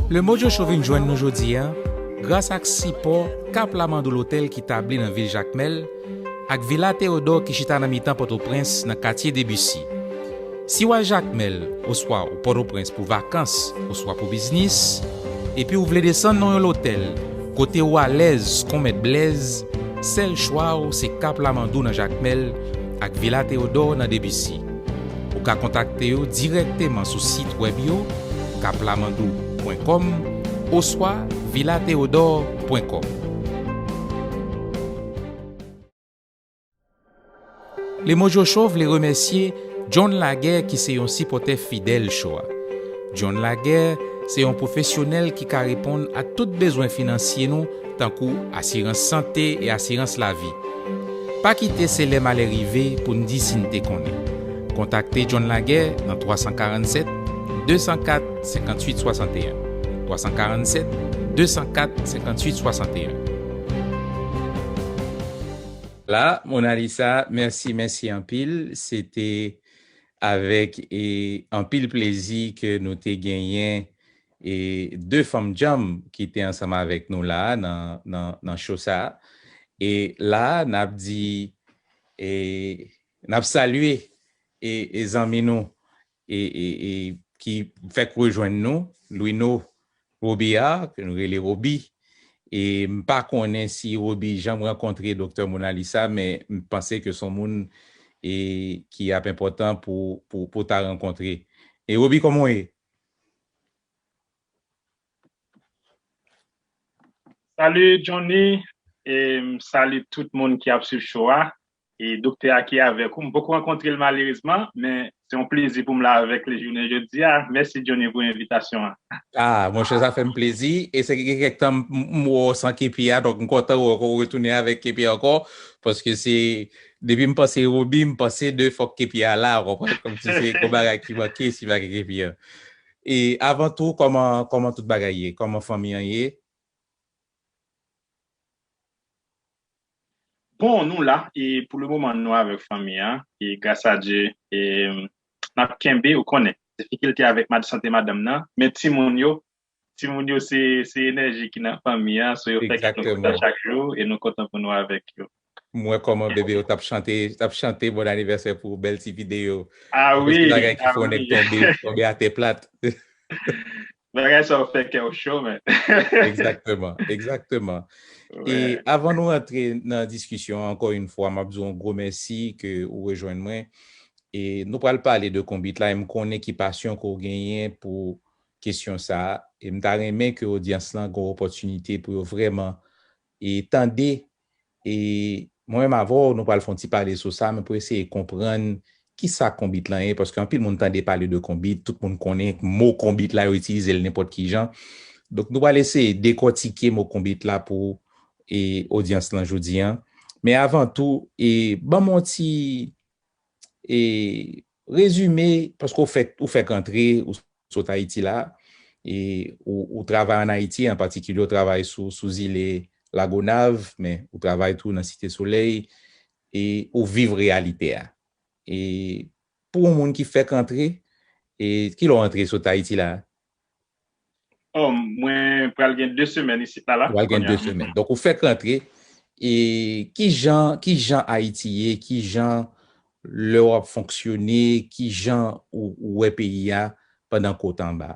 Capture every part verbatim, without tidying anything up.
Le Mojo Show vin jwenn nou jodi a gras ak sipò Kap Lamandou Lotèl ki tabli nan vil Jakmèl ak Vila Teyodò ki chita nan mitan Pòtoprens nan katye Debisi. Si w al Jakmèl oswa ou Pòtoprens pou vakans oswa pou biznis, epi w vle desann nan yon lotèl kote w alèz kon Mèt Blèz, sèl chwa w se Kap Lamandou nan Jakmèl ak Vila Teyodò nan Debisi. Ou ka kontakte yo dirèkteman sou sit wèb yo, kap lamandou pwen kòm oswa vila teyodò pwen kòm. Le Mojo Show vle remèsye John Laguerre ki se yon sipòtè fidèl show a. John Laguerre se yon pwofesyonèl ki ka reponn a tout bezwen finansye nou, tankou asirans sante e asirans lavi. Pa kite se lè malè rive pou n di si n te konnen. Kontakte John Laguerre nan twa san karannsèt, de san kat, senkantuit swasanteyen. Twa san karannsèt, de san kat, senkantuit swasanteyen. La, Monalisa, mèsi, mèsi anpil. Se te avèk e, anpil plezi ke nou te genyen e, de fanm djanm ki te ansanm avèk nou la a nan, nan, nan show sa a. E la a, n ap di, e, n ap salye e, e zanmi nou e, e, e, ki fèk rejwenn nou, Louino Robillard, ke nou rele Robi. E m pa konnen si Robi janm rankontre Doktè Monalisa, men m panse ke se yon moun e, ki ap enpòtan pou, pou, pou ta rankontre. E Robi, kòman w ye? Salut Johnny, e m salut tout moun ki ap swiv show a. E doktè a ki avèk ou, m poko rankontre l malerezman, men se yon plezi pou m la avèk li jounen jodi a. Mèsi Johnny pou envitasyon an. Ah, monchè, sa fè m plezi. E se gen kèk tan m wè w san kepi a, donk m kontan wè w retounen avèk kepi ankò, paske se, depi m panse Robi, m panse de fòk kepi a la, w konprann, kòmsi se yon bagay ki manke si pa gen kepi a. E avan tou, kòman, kòman tout bagay ye? Kòman fanmi an ye? Bon, nou la, e pou le moman nou avèk fanmi an, e gras a Dye, e n ap kenbe, ou konnen, difikilte avèk mad, sante madanm nan, men timoun yo, timoun yo se, se enèji ki nan fanmi an, so yo fè kèk nou kontan chak jou, e nou kontan pou nou avèk yo. M wè kòman bebe yo t ap chante, t ap chante bon anivèsè pou ou, bèl ti videyo. Ah wi, ti bagay ki fè w nèk tonbe, tonbe atè plat. Bagay sa yo fè kè w cho, men. Egzakteman, egzakteman. E avan nou rantre nan diskisyon an, ankò yon fwa, m ap di w yon gwo mèsi ke ou rejwenn mwen. E nou pral pale de konbit la, e m konnen ki pasyon ke w genyen pou kesyon sa a. E m ta renmen ke odyans lan gen yon opòtinite pou yo vrèman e tande. E mwen menm avè w, nou pral fè yon ti pale sou sa, men pou eseye konprann kisa konbit lan ye, paske anpil moun tande pale de konbit, tout moun konnen mo konbit la, yo itilize l nenpòt ki jan. Donk, nou pral eseye dekòtike mo konbit la pou e, odyans lan jodi a. Men avan tou, e, ban m yon ti e, rezime, paske ou fèk, ou fèk antre, ou sot Ayiti la, e ou, ou travay ann Ayiti, an patikilye ou travay sou, sou zile Lagonav, men ou travay tou nan Site Solèy, e ou viv reyalite a. E pou yon moun ki fèk antre, e kilè w antre sot Ayiti la? Oh, mwen pral gen de semèn isit la la. Pral gen de semèn. Donk ou fèk rantre. E ki jan, ki jan Ayiti ye, ki jan lè w ap fonksyone, ki jan ou, ou wè peyi a pandan ke w t anba?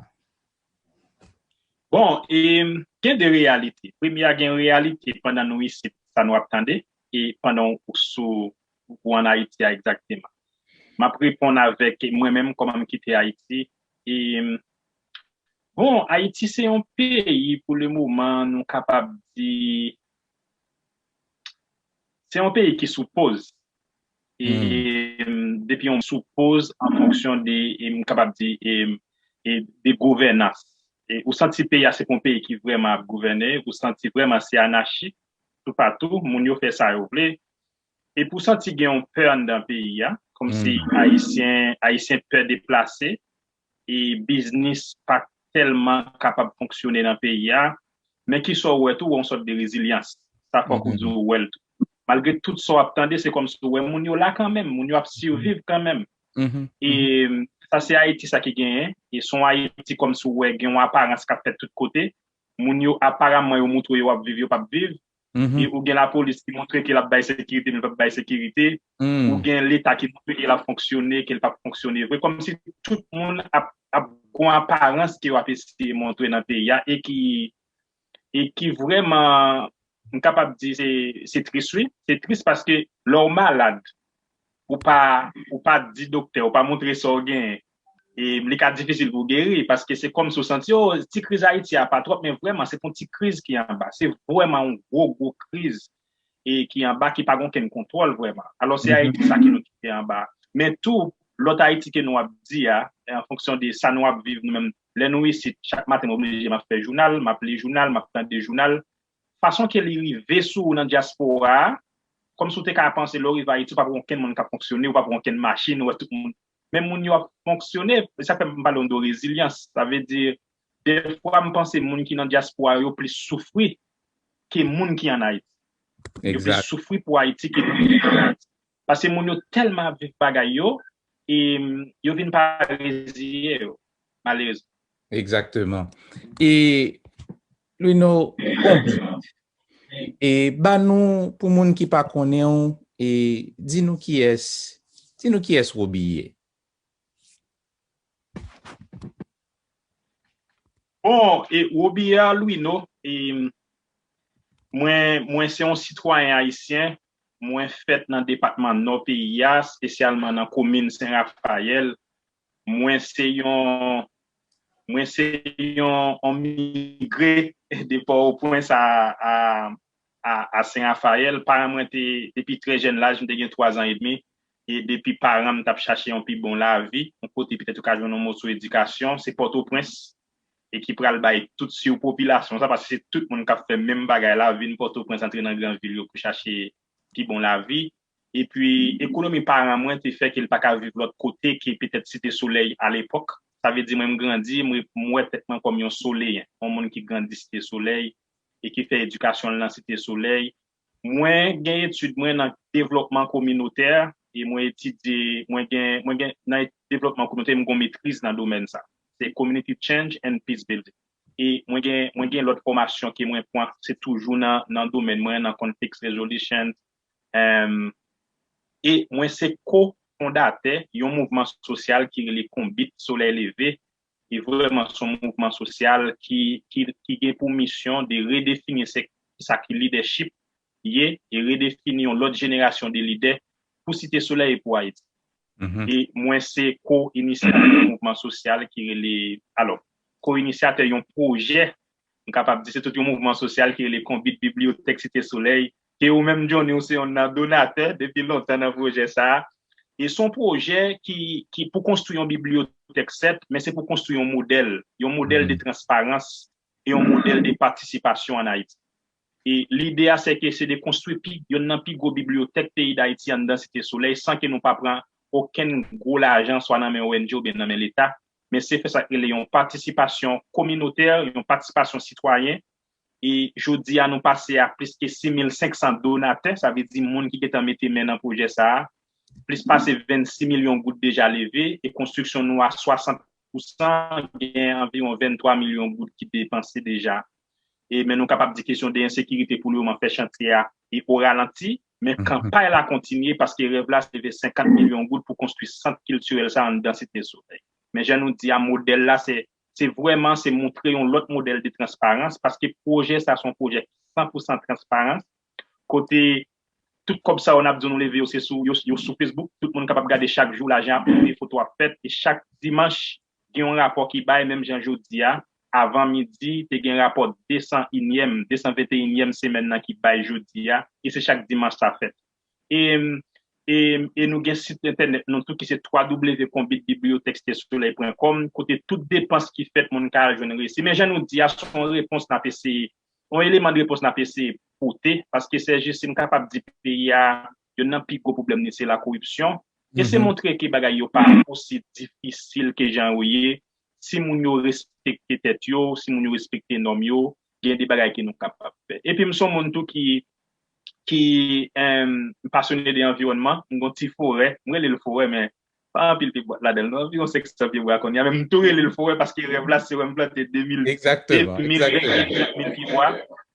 Bon, e, gen de reyalite. Premye a, gen reyalite pandan nou isit, sa nou ap tande, e pandan ou sou ou ann Ayiti a egzakteman. M ap reponn avèk mwen menm kòman m kite Ayiti. E, bon, Ayiti se yon peyi pou le moman nou kapab di se yon peyi ki sou poz. E depi yon sou poz an fonksyon de, e m kapab di, e, e de gouvènans. E ou santi peyi a se pa yon peyi ki vrèman ap gouvène, ou santi vrèman se anachi toupatou, moun yo fè sa yo vle. Epi ou santi gen yon pè anndan peyi a, kòmsi Ayisyen, Ayisyen pè deplase, e biznis pa tèlman kapab fonksyone nan peyi a, men ki sa w wè tou, w wè yon sòt de rezilyans. Sa fòk ou di w wè l tou. Malgre tout sa w ap tande, se kòmsi w wè moun yo la kanmenm, moun yo ap siviv kanmenm. E Sa se Ayiti sa ki genyen. E se yon Ayiti kòmsi w wè gen yon aparans k ap fèt tout kote. Moun yo, aparamman, yo montre yo ap viv, yo p ap viv. E ou gen lapolis ki montre ke l ap bay sekirite, men l p ap bay sekirite. Ou gen Leta ki montre ke l ap fonksyone, ke l p ap fonksyone vre. Kòmsi tout moun ap, ap gen yon aparans ke yo ap eseye montre nan peyi a e ki, e ki vrèman, m kapab di, se, se tris, wi. Se tris paske lè w malad, ou pa, ou pa di doktè, ou pa montre sa w genyen, e li ka difisil pou w geri, paske se kòmsi w santi, oh, ti kriz Ayiti a pa twòp, men vrèman, se pa yon ti kriz ki anba. Se vrèman yon gwo, gwo kriz e ki anba, ki pa gen okenn kontwòl vrèman. Alò, se Ayiti sa ke nou kite anba. Men tou, lòt Ayiti ke nou ap di a, an fonksyon de sa nou ap viv nou menm, lè nou isit, chak maten, m oblije, m ap fè jounal, m ap li jounal, m ap tande jounal. Fason ke li rive sou ou nan dyaspora a, kòmsi w te ka panse lè w rive Ayiti, ou pa pou okenn moun k ap fonksyone, ou pa pou okenn machin, ou wè tout moun. Men moun yo ap fonksyone, e sa fè m pale w de rezilyans. Sa vle di, dèfwa m panse moun ki nan dyaspora yo plis soufri ke moun ki ann Ayiti. Yo plis soufri pou Ayiti ke moun ki ann Ayiti. Paske moun yo tèlman ap viv bagay yo, e yo vin pa reziye yo, malerezman. Egzakteman. E Louino, Konbit, e ba nou, pou moun ki pa konnen w, e di nou kiyès, di nou kiyès Roby ye. Bon, e Robillard Louino, e mwen, mwen se yon sitwayen ayisyen, mwen fèt nan depatman Nò peyi a, espesyalman nan komin Sen Rafayèl. Mwen se yon, mwen se yon, yon migre de Pòtoprens a, a, a, a Sen Rafayèl. Paran mwen te, depi trè jèn laj, m te gen twa zan edmi, e depi paran m t ap chache yon pi bon lavi, yon kote petèt ou ka jwenn yon moso edikasyon, se Pòtoprens, e ki pral bay tout sipopilasyon sa, paske se tout moun k ap fè menm bagay la, vin Pòtoprens, antre nan gran vil yo pou chache pi bon lavi. Epi, ekonomi paran mwen te fè ke l pa ka viv lòt kote ke petèt Site Solèy alepòk. Sa vle di, mwen, m grandi, m wè tèt mwen kòm yon soleyen, yon moun ki grandi Site Solèy e ki fè edikasyon l nan Site Solèy. Mwen gen etid mwen nan devlòpman kominotè, e mwen etidye, mwen gen, mwen gen, nan devlòpman kominotè, m gen yon metriz nan domèn sa. Se Community Change and Peace Building. E mwen gen, mwen gen lòt fòmasyon ke mwen pran, se toujou nan, nan domèn mwen, nan conflict resolution. E mwen se ko-fondatè yon mouvman sosyal ki rele Konbit Solèy Leve, e vrèman se yon mouvman sosyal ki, ki, ki gen pou misyon de redefini se, sa ki lidèchip ye, e redefini yon lòt jenerasyon de lidè pou Site Solèy e pou Ayiti. E mwen se ko-inisyatè yon mouvman sosyal ki rele, alò, ko-inisyatè yon pwojè, m kapab di se tout yon mouvman sosyal ki rele Konbit Bibliyotèk Site Solèy, ke ou menm, Johnny, ou se yon nan donatè depi lontan nan pwojè sa a. E se yon pwojè ki, ki pou konstwi yon bibliyotèk, sèt, men se pou konstwi yon modèl, yon modèl de transparans e yon modèl de patisipasyon ann Ayiti. E lide a, se ke se de konstwi pi, youn nan pi gwo bibliyotèk peyi Dayiti anndan Site Solèy, san ke nou pa pran okenn gwo lajan, swa nan men O N G oubyen nan men Leta, men se fè sa k rele yon patisipasyon kominotè, yon patisipasyon sitwayen. E jodi a, nou pase a plis ke sis mil senk san donatè, sa vle di moun ki gentan mete men nan pwojè sa a. Plis pase vennsis milyon goud deja leve, e konstriksyon nou a swasant pou san, gen anviwon venntwa milyon goud ki depanse deja. E, men nou kapab di kesyon de ensekirite pou lemoman fè chantye a e o ralanti, men kanpay la kontinye paske rèv la se leve senkant milyon goud pou konstwi sant kiltirèl sa anndan Site Solèy. Men jan nou di a, modèl la se, se vrèman se montre yon lòt modèl de transparans, paske pwojè sa se yon pwojè ki san pou san transparans, kote tout kòb sa yo n ap di w nou leve yo, se sou, yo, yo sou Facebook, tout moun kapab gade chak jou lajan ap monte, foto ap fèt, e chak dimanch gen yon rapò ki bay, menm jan jodi a, avan midi, te gen rapò de san inyèm, de san venteyinyèm semèn nan ki bay jodi a, e se chak dimanch sa fèt. E, e, e nou gen sit entènèt nou tou ki se twa w w w konbit bibliyotèk site solèy pwen kòm, kote tout depans ki fèt, moun ka al jwenn resi. Men jan nou di a, se yon repons n ap eseye, yon eleman de repons n ap eseye pote, paske Sèjis, si m kapab di, peyi a, youn nan pi gwo pwoblèm li se lakoripsyon. E se montre ke bagay yo pa osi difisil ke jan yo ye, si moun yo respekte tèt yo, si moun yo respekte nòm yo, gen de bagay ke nou kapab fè. Epi m se yon moun tou ki, ki, em, pasyone de anviwònman, m gen yon ti forè, m rele l forè, men Pa anpil pyebwa ladan l non, anviwon senk san pyebwa kounye a, men m tou rele l forè paske rèv la se wè m plante de mil, de mil, de mil pyebwa.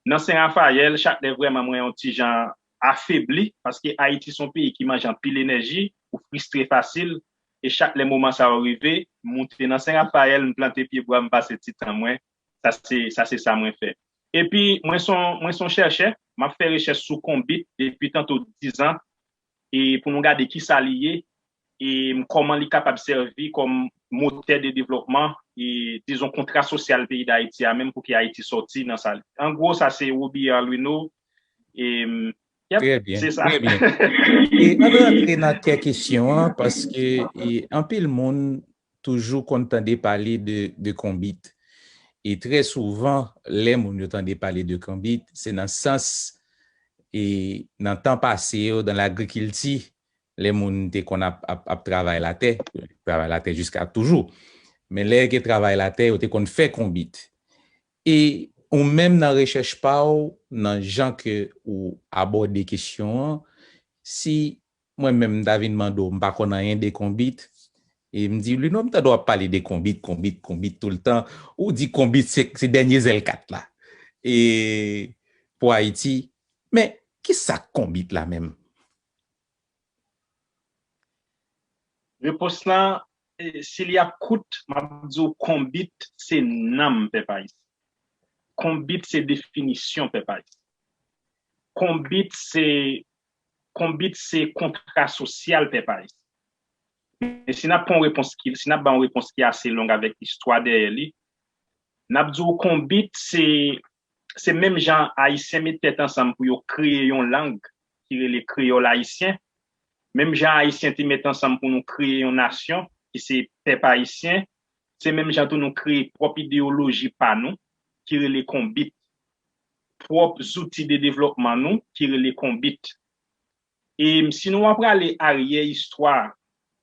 Nan Sen Rafayèl, chak lè vrèman mwen yon ti jan afebli, paske Ayiti se yon peyi ki manje anpil enèji, ou fristre fasil, e chak lè moman sa yo rive, m moute nan Sen Rafayèl, m plante pyebwa, m pase ti tan mwen, sa se, sa se sa mwen fè. Epi, mwen se yon, mwen se yon chèchè, m ap fè rechèch sou konbit depi tanto dizan, e pou nou gade ki sa li ye, e kòman li kapab sèvi kòm motè de devlòpman, e dizon kontra sosyal peyi Dayiti a menm pou ke Ayiti sòti nan sa. An gwo, sa se Robillard Luino, e, yep, se sa. Trè byen, trè byen. E ann rantre nan kè kesyon an, paske e, anpil moun toujou konn tande pale de, de konbit. E trè souvan, lè moun yo tande pale de konbit, se nan sans, e nan tan pase yo, nan lagrikilti, lè moun te konn ap, ap, ap travay latè, travay latè jiska toujou. Men lè gen travay latè, yo te konn fè konbit. E ou menm nan rechèch pa w, nan jan ke ou abòde kesyon an, si mwen menm m ta vin mande w, m pa konn anyen de konbit, e m di, Luno, m tande w ap pale de konbit, konbit, konbit toultan, ou di konbit se, se dènye zèl kat la. E pou Ayiti, men ki sa k konbit la menm? Repons lan, e, si li ap kout, m ap di w konbit se nanm pèp ayisyen. Konbit se definisyon pèp ayisyen. Konbit se, konbit se kontra sosyal pèp ayisyen. Men si n ap pran yon repons ki, si n ap ba yon repons ki ase long avèk istwa dèyè li, n ap di w konbit se, se menm jan Ayisyen met tèt ansanm pou yo kreye yon lang ki rele kreyòl ayisyen, menm jan Ayisyen te met ansanm pou nou kreye yon nasyon ki se pèp ayisyen, se menm jan tou nou kreye pwòp ideyoloji pa nou ki rele konbit, pwòp zouti de devlòpman nou ki rele konbit. E si nou ap prale aryè istwa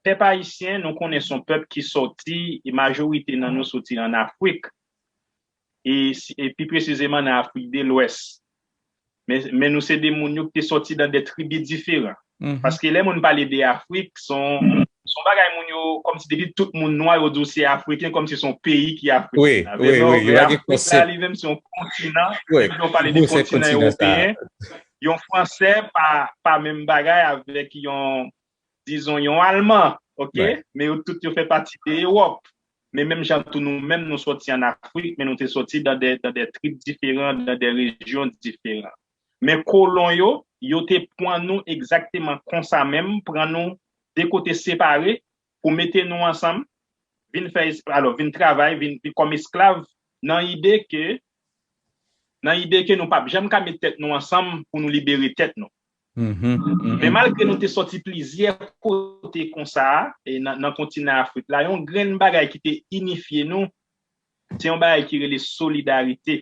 pèp ayisyen, nou konnen se yon pèp ki sòti, e majorite nan nou sòti ann Afrik. E, si- e pi presizeman nan Afrik de Lwès. Men, men nou se de moun yo ki te sòti dan de tribi diferan. Paske lè moun pale de Afrik, se yon, se yon bagay moun yo, kòmsi depi tout moun nwa, yo di w se Afriken, kòmsi se yon peyi ki Afriken. Wi, wi, wi, yo pa gen konsèp. Afrik la, li menm se yon kontinan, depi yo pale de kontinan ewopeyen, yon Fransè pa, pa menm bagay avèk yon, dizon, yon Alman, oke? Men yo tout yo fè pati de Ewòp. Men menm jan tou nou menm nou sòti ann Afrik, men nou te sòti dan de, dan de trib diferan, dan de rejyon diferan. Men kolon yo, yo te pran nou egzakteman konsa menm, pran nou de kote separe pou mete nou ansanm, vin fè, es- alò, vin travay, vin, vin kòm esklav, nan ide ke, nan ide ke nou p ap janm ka met tèt nou ansanm pou nou libere tèt nou. Men malgre nou te sòti plizyè kote konsa, e nan, nan kontinan Afrik la, yon grenn bagay ki te inifye nou, se yon bagay ki rele solidarite.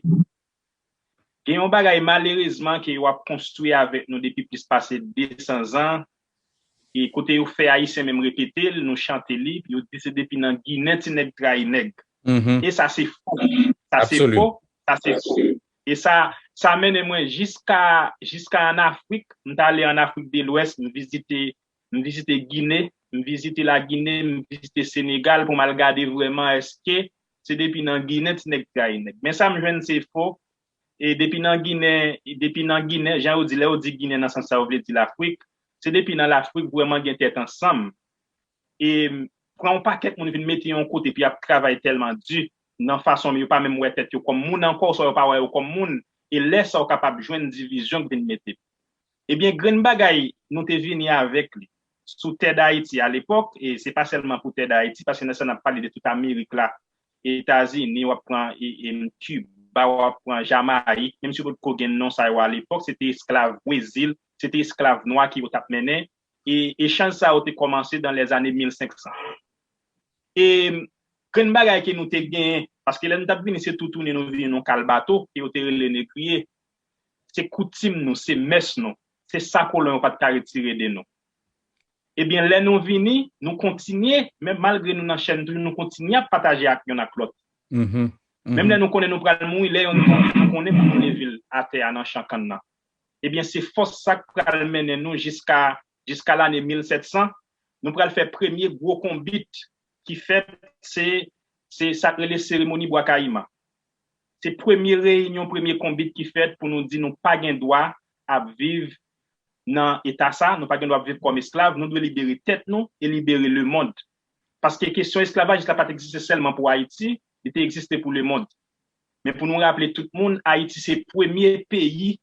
Gen yon bagay malerezman ke yo ap konstwi avèk nou depi plis pase de san zan, e kote yo fè Ayisyen menm repete l, nou chante li, yo di se depi nan Ginen ti nèg trayi nèg. E sa se fo. Sa se fo. Sa se fo. E sa, sa mennen mwen jiska, jiska ann Afrik. M t ale ann Afrik de Lwès, m vizite, m vizite Gine, m vizite Lagine, m vizite Senegal pou m al gade vrèman èske se depi nan Ginen ti nèg trayi nèg. Men sa m jwenn se fo. E depi nan Ginen, depi nan Ginen, jan yo di, lè yo di Ginen nan sans sa yo vle di Lafrik, se depi nan Lafrik vrèman gen tèt ansanm. E pran yon pakèt moun vin mete yon kote, epi y ap travay tèlman di nan fason yo pa menm wè tèt yo kòm moun ankò, oswa yo pa wè yo kòm moun. E lè sa, w kapab jwenn divizyon k vin mete. Ebyen, grenn bagay nou te vini avèk li sou tè Dayiti alepòk, e se pa sèlman pou tè Dayiti, paske nan sa n ap pale de tout Amerik la, Etazini, w ap pran e, e, Kiba, w ap pran Jamayik, menm si yo potko gen non sa yo alepòk, se te esklav Brezil, se te esklav nwa ke yo t ap mennen, e echanj sa yo te kòmanse dan lèzane mil senk san. E grenn bagay ke nou te genyen, paske lè nou t ap vini, se tou tounen nou vini nan kal bato, ke yo te rele negriye. Se koutim nou, se mès nou, se sa kolon yo pa t ka retire de nou. Ebyen, lè nou vini, nou kontinye, menm malgre nou nan chèn toujou, nou kontinye ap pataje ak yonn ak lòt. Menm lè nou konnen nou pral mouri, lè yonn mouri, nou konnen pou nou leve l atè a nan chan kann nan. Ebyen, se fòs sa k pral mennen nou jiska, jiska lane mil sèt san, nou pral fè premye gwo konbit ki fèt, se, se sa k rele seremoni Bwa Kayiman. Se premye reyinyon, premye konbit ki fèt pou nou di nou pa gen dwa ap viv nan eta sa, nou pa gen dwa ap viv kòm esklav, nou dwe libere tèt nou e libere lemonn. Paske kesyon esklavaj la pa t egziste sèlman pou Ayiti, li te egziste pou lemonn. Men pou nou raple tout moun, Ayiti se premye peyi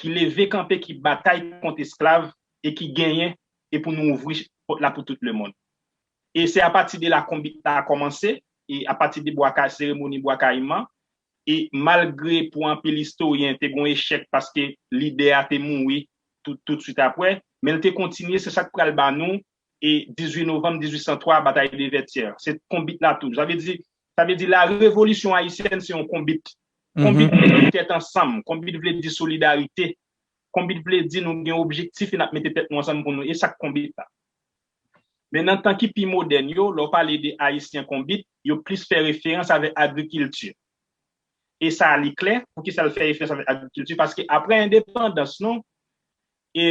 ki leve kanpe, ki batay kont esklav e ki genyen, e pou nou ouvri pòt la pou tout lemonn. E se apati de la konbit la kòmanse, e apati de bwa ka, seremoni Bwa Kayiman, e malgre pou anpil istoryen te gon echèk paske lidè a te mouri tout, tout swit apre, men l te kontinye, se sa k pral ba nou, e dizuit novanm dizuit san twa, batay de Vètyè. Se konbit la tou. Sa vle di, sa vle di la revolisyon ayisyèn se yon konbit. Konbit vle di tèt ansanm, konbit vle di solidarite, konbit vle di nou gen objektif e n ap mete tèt nou ansanm pou nou. E sa k konbit la. Men nan tan ki pi modèn yo, lè w pale de Ayisyen konbit, yo plis fè referans avèk agrikilti. E sa li klè, poukisa l fè referans avèk agrikilti? Paske apre endepandans nou, e,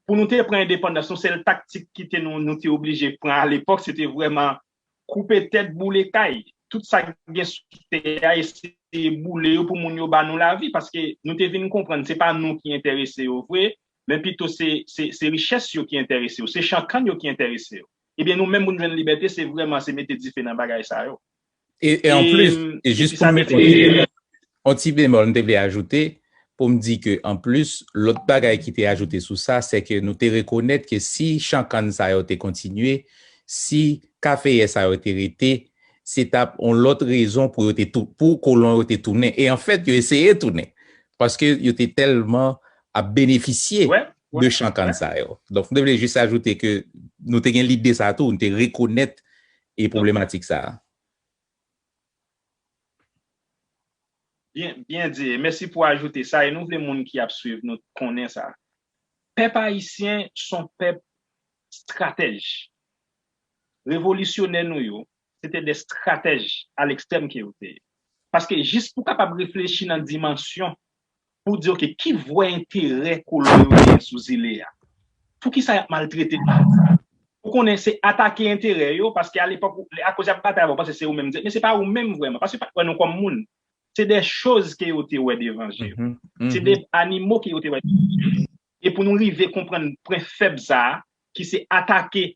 pou nou te pran endepandans nou, sèl taktik ki te nou, nou te oblije pran alepòk, se te vrèman koupe tèt, boule kay. Tout sa k gen sou tè a, eseye boule yo pou moun yo ba nou lavi, paske nou te vin konprann se pa nou ki enterese yo vre, men pito se, se, se richès yo ki enterese yo, se chan kann yo ki enterese yo. Ebyen, nou menm pou n jwenn libète, se vrèman se mete dife nan bagay sa yo. E, e an plis, e jis pou m mete yon ti bemòl m te vle ajoute, pou m di ke an plis, lòt bagay ki te ajoute sou sa, se ke nou te rekonèt ke si chan kann sa yo te kontinye, si kafeyè sa yo te rete, se t ap yon lòt rezon pou yo te tou, pou kolon yo te tounen. E anfèt, yo eseye tounen. Paske yo te tèlman ap benefisye de chan kann sa yo. Donk, m te vle jis ajoute ke nou te gen lide sa tou, nou te rekonèt e pwoblematik sa a. Byen, byen di. Mèsi pou ajoute sa. E nou vle moun ki ap swiv nou konnen sa. Pèp ayisyen se yon pèp estratèj. Revolisyonè nou yo, se te de estratèj alekstrèm ke yo te ye. Paske jis pou kapab reflechi nan dimansyon pou di, oke, ki vrè enterè kolon yo genyen sou zile a? Poukisa y ap maltrete nou? Ou konnen se atake enterè yo, paske alepòk, akoz y ap batay avè w, paske se ou menm, men se pa ou menm vrèman, paske yo pa t wè nou kòm moun. Se de choz ke yo te wè devan je yo. Se de animo ke yo te wè devan je yo. E pou nou rive konprann pwen fèb sa a, ki se atake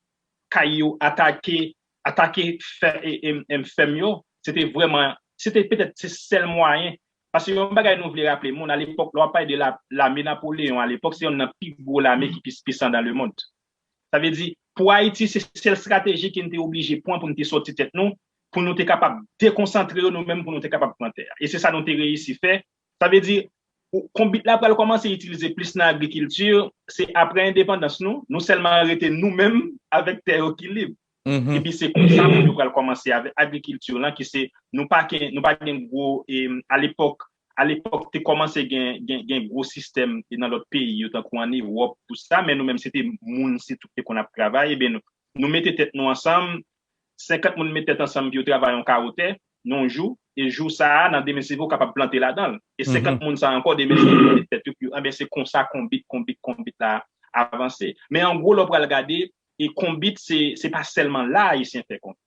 kay yo, atake, atake fè, e, e, e, fèm yo, se te vrèman, se te petèt se sèl mwayen. Paske yon bagay nou vle raple moun, alepòk, lè w ap pale de la, lame Napoleyon, alepòk, se yonn nan pi gwo lame ki plis pisan dan lemond. Sa vle di, pou Ayiti, se sèl estrateji ke n te oblije pran pou n te sòti tèt nou, pou nou te kapab dekonsantre yo nou menm, pou nou te kapab pran tè a. E se sa nou te reyisi fè. Sa vle di, konbit la pral kòmanse itilize plis nan agrikilti, se apre endepandans nou, nou sèlman rete nou menm avèk tè yo ki lib. Epi se konsa moun yo pral kòmanse avèk agrikilti lan, ki se, nou pa gen, nou pa gen gwo, e, alepòk, alepòk te kòmanse gen, gen, gen gwo sistèm nan lòt peyi yo, tankou ann Ewòp, tout sa, men nou menm se te moun sitou ki te konn ap travay, ebyen nou, nou mete tèt nou ansanm, senkant moun met tèt ansanm pou yo travay yon kawo tè, nan yon jou, e jou sa a, nan demen se vre, ou kapab plante ladan l. E senkant moun sa a ankò, demen se vre, yo met tèt yo pou yo, anben, se konsa konbit, konbit, konbit la avanse. Men an gwo, lè w pral gade, e konbit, se, se pa sèlman la Ayisyen fè konbit.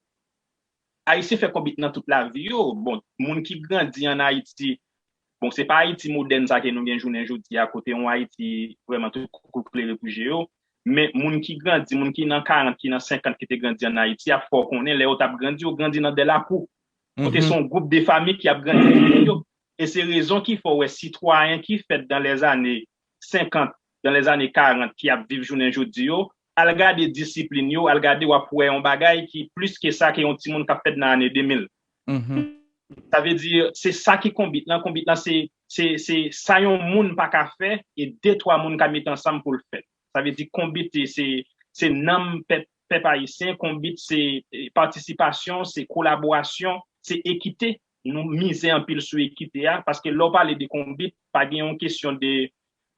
Ayisyen fè konbit nan tout lavi yo. Bon, moun ki grandi ann Ayiti, bon, se pa Ayiti modèn sa ke nou gen jounen jodi a, kote yon Ayiti vrèman tout koukou klere pou je yo, men moun ki grandi, moun ki nan karant, ki nan senkant, ki te grandi ann Ayiti, ap fè w konnen, lè yo t ap grandi, yo grandi nan de lakou. Kote se yon gwoup de fanmi ki ap grandi yo. E se rezon ki fè w wè sitwayen ki fèt dan lèzane senkant, dan lèzane karant, ki ap viv jounen jodi yo, al gade disiplin yo, al gade, w ap wè yon bagay ki plis ke sa ke yon timoun k ap fèt nan ane de mil. Sa vle di, se sa ki konbit lan. Konbit lan, se, se, se sa yon moun pa ka fè, e de, twa moun ka met ansanm pou l fè l. Sa vle di, konbit, se, se nanm pèp, pèp ayisyen, konbit, se, e, patisipasyon, se kolaborasyon, se ekite. Nou mize anpil sou ekite a, paske lè w pale de konbit, pa gen yon kesyon de,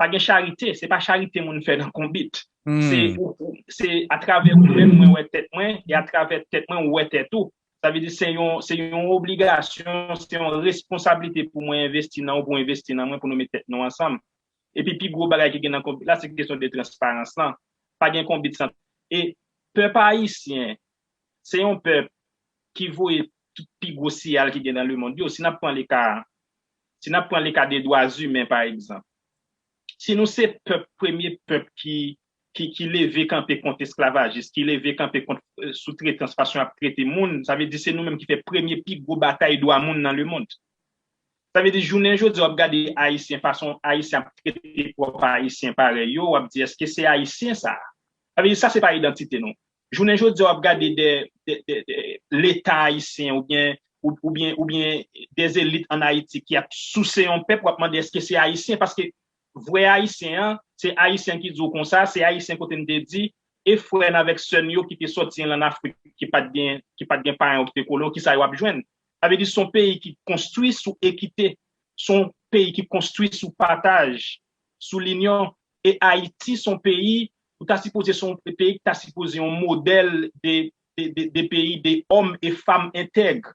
pa gen charite, se pa charite moun fè nan konbit. Se, ou, ou, se atravè ou menm mwen wè tèt mwen, e atravè tèt mwen ou wè tèt ou. Sa vle di se yon, se yon obligasyon, se yon responsablite pou mwen envesti nan ou, pou w envesti nan mwen, pou nou met tèt nou ansanm. Epi pi gwo bagay ki gen nan konbit la, se kesyon de transparans lan. Pa gen konbit san. E pèp ayisyen, se yon pèp ki voye tout pi gwo siyal ki gen nan lemond yo. Si n ap pran leka, si n ap pran leka de dwa imen, pa egzanp, si nou se pèp, premye pèp ki, ki, ki leve kanpe kont esklavajis, ki leve kanpe kont eh, soutretans, fason y ap trete moun, sa vle di se nou menm ki fè premye pi gwo batay dwa moun nan lemond. Sa vle di jounen jodi a w ap gade Ayisyen, fason Ayisyen ap trete pwòp Ayisyen parèy yo, w ap di èske se Ayisyen sa? Sa vle di sa se pa idantite nou. Jounen jodi a w ap gade de, de, de, de Leta ayisyen oubyen, ou- oubyen, oubyen de elit ann Ayiti ki ap souse yon pèp, w ap mande èske se Ayisyen? Paske vrè Ayisyen an, se Ayisyen ki di w konsa, se Ayisyen kote m te di, e frè n avèk sè n yo ki te sòti an Afrik, ki pa t gen, ki pa t gen paran yo ki te kole yo, kisa yo ap jwenn? Sa vle di se yon peyi ki konstwi sou ekite, se yon peyi ki konstwi sou pataj, sou linyon. E Ayiti se yon peyi, ou ta sipoze se yon peyi ki ta sipoze yon modèl de, de, de, de peyi, de òm e fanm entèg.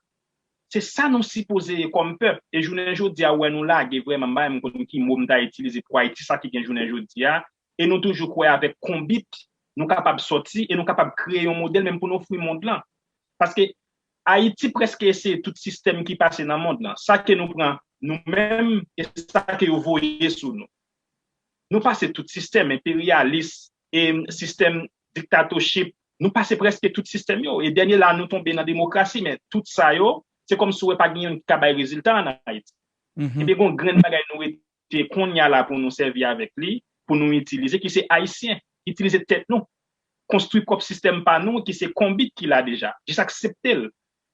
Se sa nou sipoze ye kòm pèp. E jounen jodi a, ou wè nou lage vrèman, m pa menm konn ki mo m ta itilize pou Ayiti, sa ki gen jounen jodi a. E nou toujou kwè avèk konbit, nou kapab sòti e nou kapab kreye yon modèl menm pou nou ofri mond lan. Paske Ayiti prèske eseye tout sistèm ki pase nan mond lan. Sa ke nou pran nou menm e sa ke yo voye sou nou. Nou pase tout sistèm enperyalis, e sistèm diktatochip, nou pase prèske tout sistèm yo. E dènye la, nou tonbe nan demokrasi, men tout sa yo, se kòmsi w wè pa gen youn ki ka bay rezilta ann Ayiti. Ebyen, gen yon grenn bagay nou rete kounye a la pou nou sèvi avèk li, pou nou itilize, ki se Ayisyen. Itilize tèt nou. Konstwi pwòp sistèm pa nou, ki se konbit ki la deja. Jis aksepte l.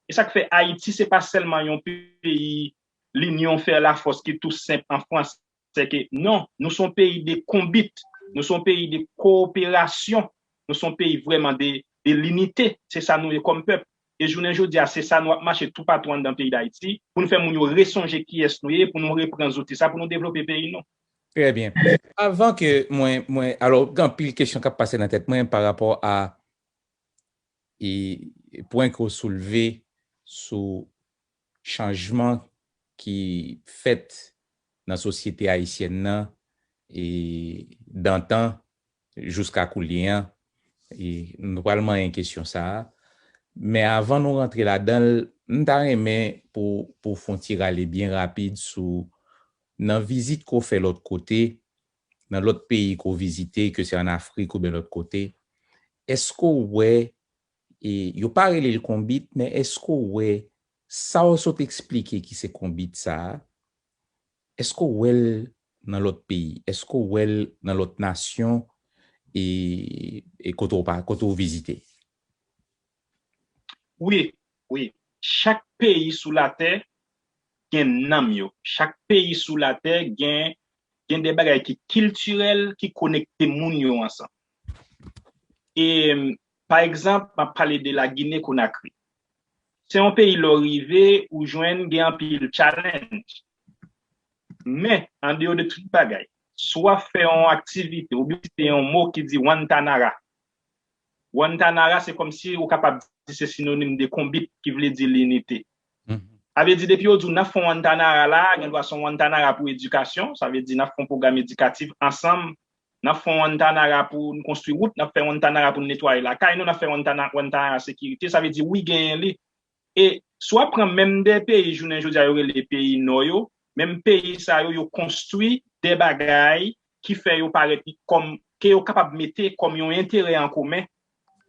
E sa k fè Ayiti, se pa sèlman yon peyi linyon fè lafòs ki tou senp an fransè, se ke non, nou se yon peyi de konbit, nou se yon peyi de kowoperasyon, nou se yon peyi vrèman de, de linite. Se sa nou ye kòm pèp. E jounen jodi a, se sa nou ap mache toupatou anndan peyi Dayiti, pou nou fè moun yo resonje kiyès nou ye, pou nou repran zouti sa, pou nou devlope peyi nou. Trè byen. Avan ke mwen, mwen, alò, gen anpil kesyon k ap pase nan tèt mwen pa rapò a e pwen ke w soulve sou chanjman ki fèt nan sosyete ayisyèn nan e dantan jiska koulye a. E nou pral manyen kesyon sa a. Men avan nou rantre ladan l, m ta renmen pou, pou w fè yon ti rale byen rapid sou nan vizit ke w fè lòt kote, nan lòt peyi ke w vizite, ke se ann Afrik oubyen lòt kote, èske w wè, e, yo pa rele l konbit, men èske w wè sa w sot eksplike ki se konbit sa a, èske w wè l nan lòt peyi? Èske w wè l nan lòt nasyon e, e kote w pa, kote w vizite? Wi, wi. Chak peyi sou latè gen nanm yo. Chak peyi sou latè gen, gen de bagay ki kiltirèl, ki konekte moun yo ansanm. E, pa egzanp, m ap pale de Lagine Konakri. Se yon peyi lè w rive, ou jwenn gen anpil challenge. Men, andeyò de tout bagay, si w ap fè yon aktivite, oubyen w site yon mo ki di Wantanara. Wantanara, se kòmsi ou kapab di se sinonim de konbit, ki vle di linite. Sa vle di, depi yo di w n ap fè yon Wantanara la, gen dwa se yon Wantanara pou edikasyon, sa vle di n ap fè yon pwogram edikatif ansanm, n ap fè yon Wantanara pou n konstwi wout, n ap fè yon Wantanara pou n netwaye lakay nou, n ap fè yon Wantanara sekirite, sa vle di wi, genyen li. E si w ap pran menm de peyi jounen jodi a yo rele peyi nò yo, menm peyi sa yo, yo konstwi de bagay ki fè yo parèt kòm, ke yo kapab mete kòm yon enterè an komen.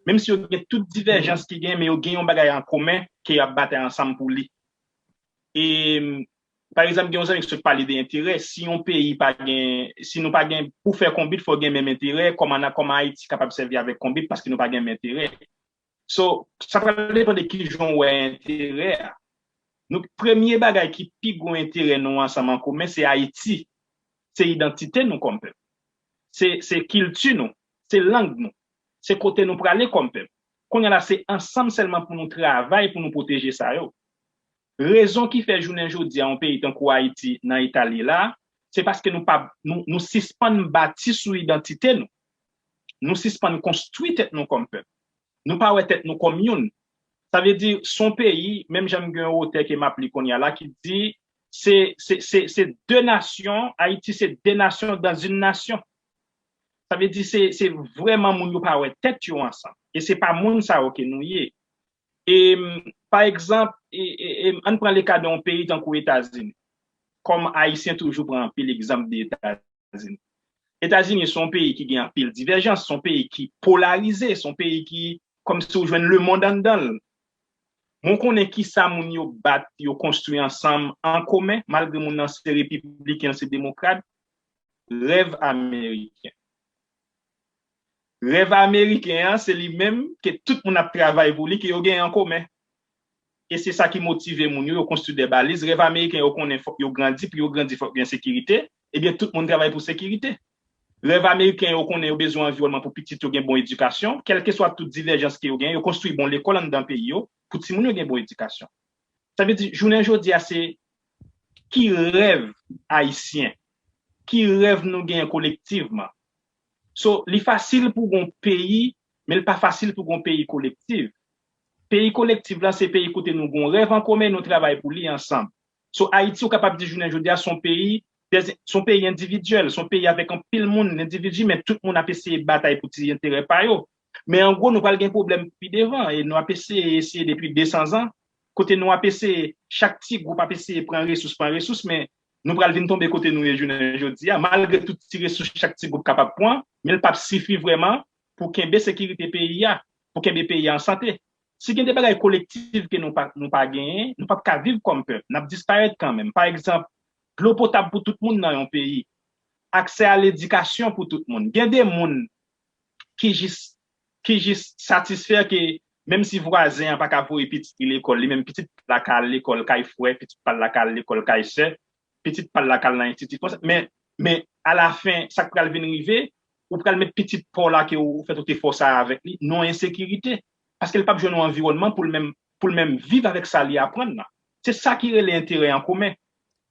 Menm si yo gen tout divèjans ki gen, men yo gen yon bagay an komen ke y ap batay ansanm pou li. E, pa egzanp, gen yon zanmi ki sot pale de enterè. Si yon peyi pa gen, si nou pa gen, pou fè konbit, fò gen menm enterè, kòman, kòman Ayiti kapab sèvi avèk konbit paske nou pa gen menm enterè? So, sa pral depann de kijan w wè enterè a. Nou, premye bagay ki pi gwo enterè nou ansanm an komen, se Ayiti. Se idantite nou kòm pèp. Se, se kilti nou. Se lang nou. Se kote nou prale kòm pèp. Kounye a la, se ansanm sèlman pou nou travay, pou nou pwoteje sa yo. Rezon ki fè jounen jodi a yon peyi tankou Ayiti nan eta l ye la, se paske nou pa, nou, nou sispann bati sou idantite nou. Nou sispann konstwi tèt nou kòm pèp. Nou pa wè tèt nou kòm youn. Sa vle di, se yon peyi, menm jan m gen yon otè ke m ap li kounye a la ki di, se, se, se, se de nasyon, Ayiti se de nasyon dans une nation. Sa vle di se, se vrèman moun yo pa wè tèt yo ansanm. E se pa moun sa yo ke nou ye. E, pa egzanp, e, e, e, ann pran le ka de yon peyi tankou Etazini. Kòm Ayisyen toujou pran anpil egzanp de Etazini. Etazini se yon peyi ki gen anpil divèjans, se yon peyi ki polarize, se yon peyi ki, kòmsi ou jwenn lemonn anndan l. Mwen konnen kisa moun yo bat, yo konstwi ansanm an komen, malgre moun nan se repibliken, se demokrat, rèv ameriken. Rèv ameriken an, se li menm ke tout moun ap travay pou li, ke yo gen an komen. E se sa ki motive moun yo, yo konstwi de baliz. Rèv ameriken yo konnen fòk yo grandi, pou yo grandi fòk gen sekirite. Ebyen, tout moun travay pou sekirite. Rèv ameriken yo konnen yo bezwen anviwònman pou pitit yo gen bon edikasyon, kèlkeswa tout divèjans ke yo gen, yo konstwi bon lekòl anndan peyi yo, pou timoun yo gen bon edikasyon. Sa vle di, jounen jodi a, se ki rèv ayisyen, ki rèv nou genyen kolektivman. So, li fasil pou gon peyi, men li pa fasil pou gon peyi kolektif. Peyi kolektif la, se peyi kote nou gon rèv an komen, nou travay pou li ansanm. So, Ayiti, ou kapab di jounen jodi a, se yon peyi, se yon peyi endividyèl, se yon peyi avèk anpil moun, endividi, men tout moun ap eseye batay pou ti enterè pa yo. Men an gwo, nou pral gen pwoblèm pi devan, e nou ap eseye, eseye depi de san zan, kote nou ap eseye, chak ti gwoup ap eseye pran resous, pran resous, men nou pral vin tonbe kote nou ye jounen jodi a, malgre tout ti resous chak ti gwoup kapab pran, men l p ap sifi vrèman pou kenbe sekirite peyi a, pou kenbe peyi a an sante. Si gen de bagay kolektif ke nou pa, nou pa genyen, nou p ap ka viv kòm pèp, n ap disparèt kanmenm. Pa egzanp, dlo potab pou tout moun nan yon peyi, aksè a ledikasyon pou tout moun. Gen de moun ki jis, ki jis satisfè ke menm si vwazen an pa ka voye pitit li lekòl, li menm pitit pa l la ka al lekòl kay frè, pitit pa l la ka al lekòl kay sè, pitit pa l la ka al nan enstiti konsa. Men, men alafen, sa k pral vin rive, ou pral met pitit pa w la ke ou fèt ou te fòse avèk li nan ensekirite. Paske l p ap jwenn yon anviwònman pou l menm, pou l menm viv avèk sa li aprann nan. Se sa ki rele enterè an komen.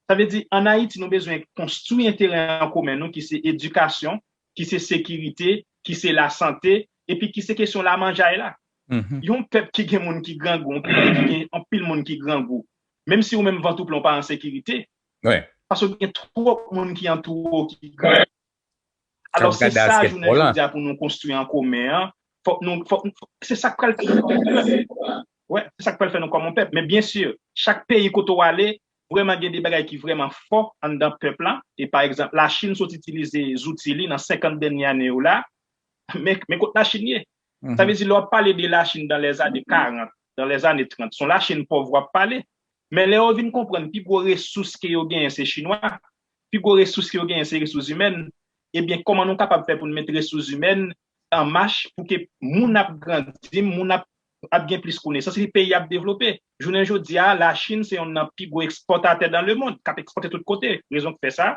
Sa vle di, ann Ayiti, nou bezwen konstwi enterè an komen nou, ki se edikasyon, ki se sekirite, ki se lasante, epi ki se kesyon lamanjay la. Yon pèp ki gen moun ki grangou, yon pèp ki gen anpil moun ki grangou, menm si ou menm vant ou plen, ou pa an sekirite, paske gen twòp moun ki antoure w ki grangou. Alò, se sa, jounen jodi a, pou nou konstwi an komen an, fòk nou, fòk, se sa k pral fè nou kòm pèp. Wi, se sa k pral fè nou kòm yon pèp. Men byen si, chak peyi kote w ale, vrèman gen de bagay ki vrèman fò anndan pèp la. E pa egzanp, Lachin sot itilize zouti li nan senkant dènye ane yo la. Men, men kot Lachin ye? Sa vle di, lè w ap pale de Lachin dans les années karant, dans les années trant, se yon Lachin pòv w ap pale. Men lè yo vin konprann pi gwo resous ke yo genyen se Chinwa, pi gwo resous ke yo genyen se resous imèn, ebyen, kòman nou kapab fè pou n met resous imèn an mach pou ke moun ap grandi, moun ap, ap gen plis konesans, epi peyi ap devlope? Jounen jodi a, Lachin se yonn nan pi gwo ekspòtatè dans le monde, k ap ekspòte tout kote. Rezon k fè sa,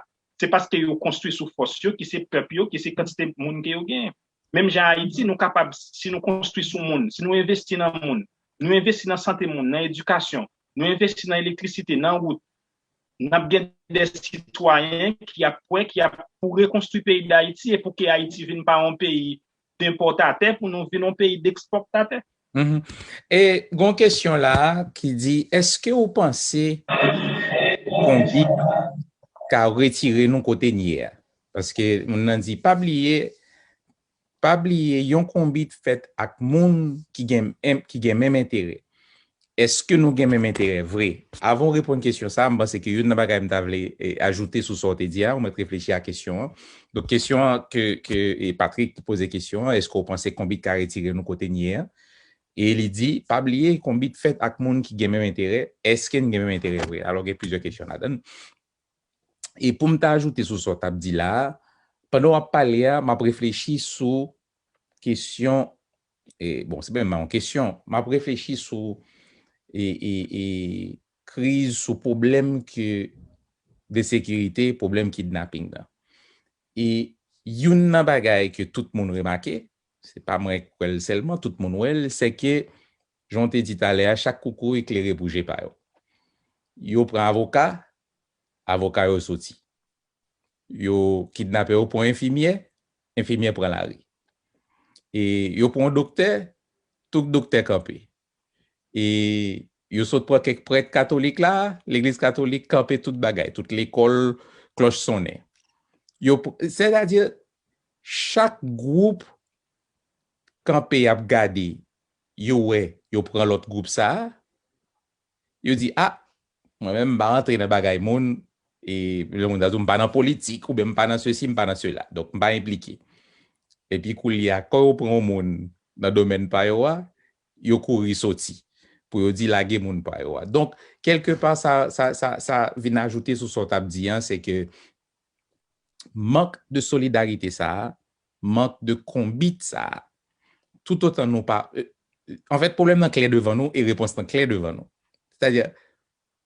se paske yo konstwi sou fòs yo, ki se pèp yo, ki se kantite moun ke yo genyen. Menm jan Ayiti, nou kapab, si nou konstwi sou moun, si nou envesti nan moun, nou envesti nan sante moun, nan edikasyon, nou envesti nan elektrisite, nan wout, n ap gen de sitwayen ki ap kwè, ki ap pou rekonstwi peyi Dayiti e pou ke Ayiti vin pa yon peyi denpòtatè, pou nou vin yon peyi dekspòtatè. E gon kesyon la ki di, èske ou panse konbit ka retire nou kote n ye a? Paske moun nan di, pa bliye, pa bliye, yon konbit fèt ak moun ki gen, ki gen menm enterè. Èske nou gen menm enterè vre? Avan w reponn kesyon sa a, m panse ke youn nan bagay m ta vle ajoute sou sa w te di a, ou mèt reflechi a kesyon an. Donk, kesyon an ke, ke Patrick poze kesyon an, èske w panse konbit ka retire nou kote n ye a? E li di, pa bliye, konbit fèt ak moun ki gen menm enterè, èske n gen menm enterè vre? Alò, gen plizyè kesyon ladan. E pou m ta ajoute sou sa w t ap di la a, pandan w ap pale a, m ap reflechi sou kesyon, e, bon, se pa menm yon kesyon, m ap reflechi sou e, e, e, kriz, sou pwoblèm ke de sekirite, pwoblèm kidnaping nan. E youn nan bagay ke tout moun remake, se pa mwen k wè l sèlman, tout moun wè l, se ke, jan w te di talè a, chak koukou eklere pou je pa yo. Yo pran avoka, avoka yo soti. Yo kidnape, yo pran enfimyè, enfimyè pran lari. E yo pran doktè, tout doktè kanpe. E yo sot pran kèk prèt katolik la, legliz katolik kanpe tout bagay, tout lekòl, klòch sonnen. Yo, sètadi, chak gwoup kanpe y ap gade, yo wè, yo pran lòt gwoup sa a, yo di, a, mwen menm, m pa rantre nan bagay moun, e lè moun ta di w, m pa nan politik, oubyen m pa nan sesi, m pa nan sela. Donk, m pa enplike. Epi koulye a, kan yo pran yon moun nan domèn pa yo a, yo kouri soti pou yo di lage moun pa yo a. Donk, kèlkepa, sa, sa, sa, sa vin ajoute sou sa w t ap di an, se ke mank de solidarite sa a, mank de konbit sa a, toutotan nou pa, anfèt, pwoblèm nan klè devan nou e repons lan klè devan nou. Sètadi,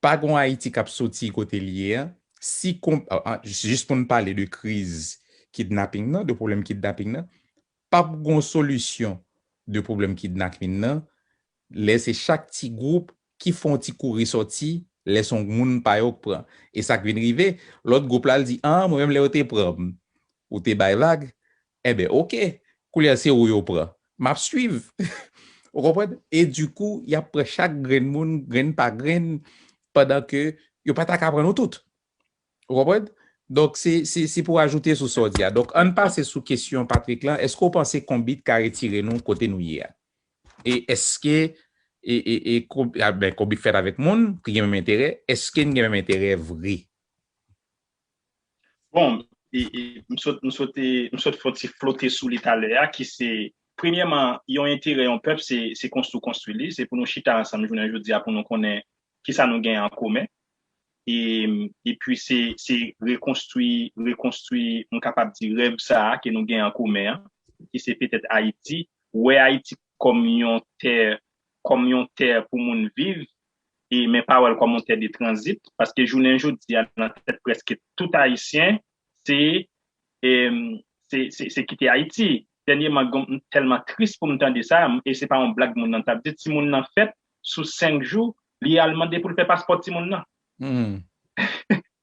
pa gon Ayiti k ap soti kote l ye a, si, jis pou n pale de kriz kidnaping nan, de pwoblèm kidnaping nan, p ap gon solisyon de pwoblèm kidnaping nan, lè se chak ti gwoup ki fè yon ti kouri sòti, lè se yon moun pa yo k pran. E sa k vin rive, lòt gwoup la, l di, a, mwen menm, lè yo te pran m, ou te bay vag, enben, oke, koulye a se ou yo pran. M ap swiv. Ou konprann? E dikou, y ap pran chak grenn moun, grenn pa grenn, pandan ke yo pa ta ka pran nou tout. Ou konprann? Donk, se, se, se pou ajoute sou sa w di a. Donk, ann pase sou kesyon Patrick lan. Èske w panse Konbit ka retire nou kote nou ye a? E èske, e, e, e, Kon- a, ben, Konbit fèt avèk moun ki gen menm enterè, èske n gen menm enterè vre? Bon, e, e, m sot, m sot, e, m sot fè yon ti flote sou li talè a, ki se, premyèman, yon enterè yon pèp, se, se konstwi w konstwi li, se pou nou chita ansanm jounen jodi a pou nou konnen kisa nou gen an komen. E, epi se, se rekonstwi, rekonstwi, m kapab di, rèv sa a ke nou gen an komen an, ki se petèt Ayiti, wè Ayiti kòm yon tè, kòm yon tè pou moun viv, e men pa wè l kòm yon tè de tranzit, paske jounen jodi a, nan tèt prèske tout Ayisyen, se, e, se, se, se kite Ayiti. Dènyèman, m tèlman tris pou m tande sa, e se pa yon blag moun nan t ap di, timoun nan fèt, sou senk jou, li al mande pou l fè paspò timoun nan.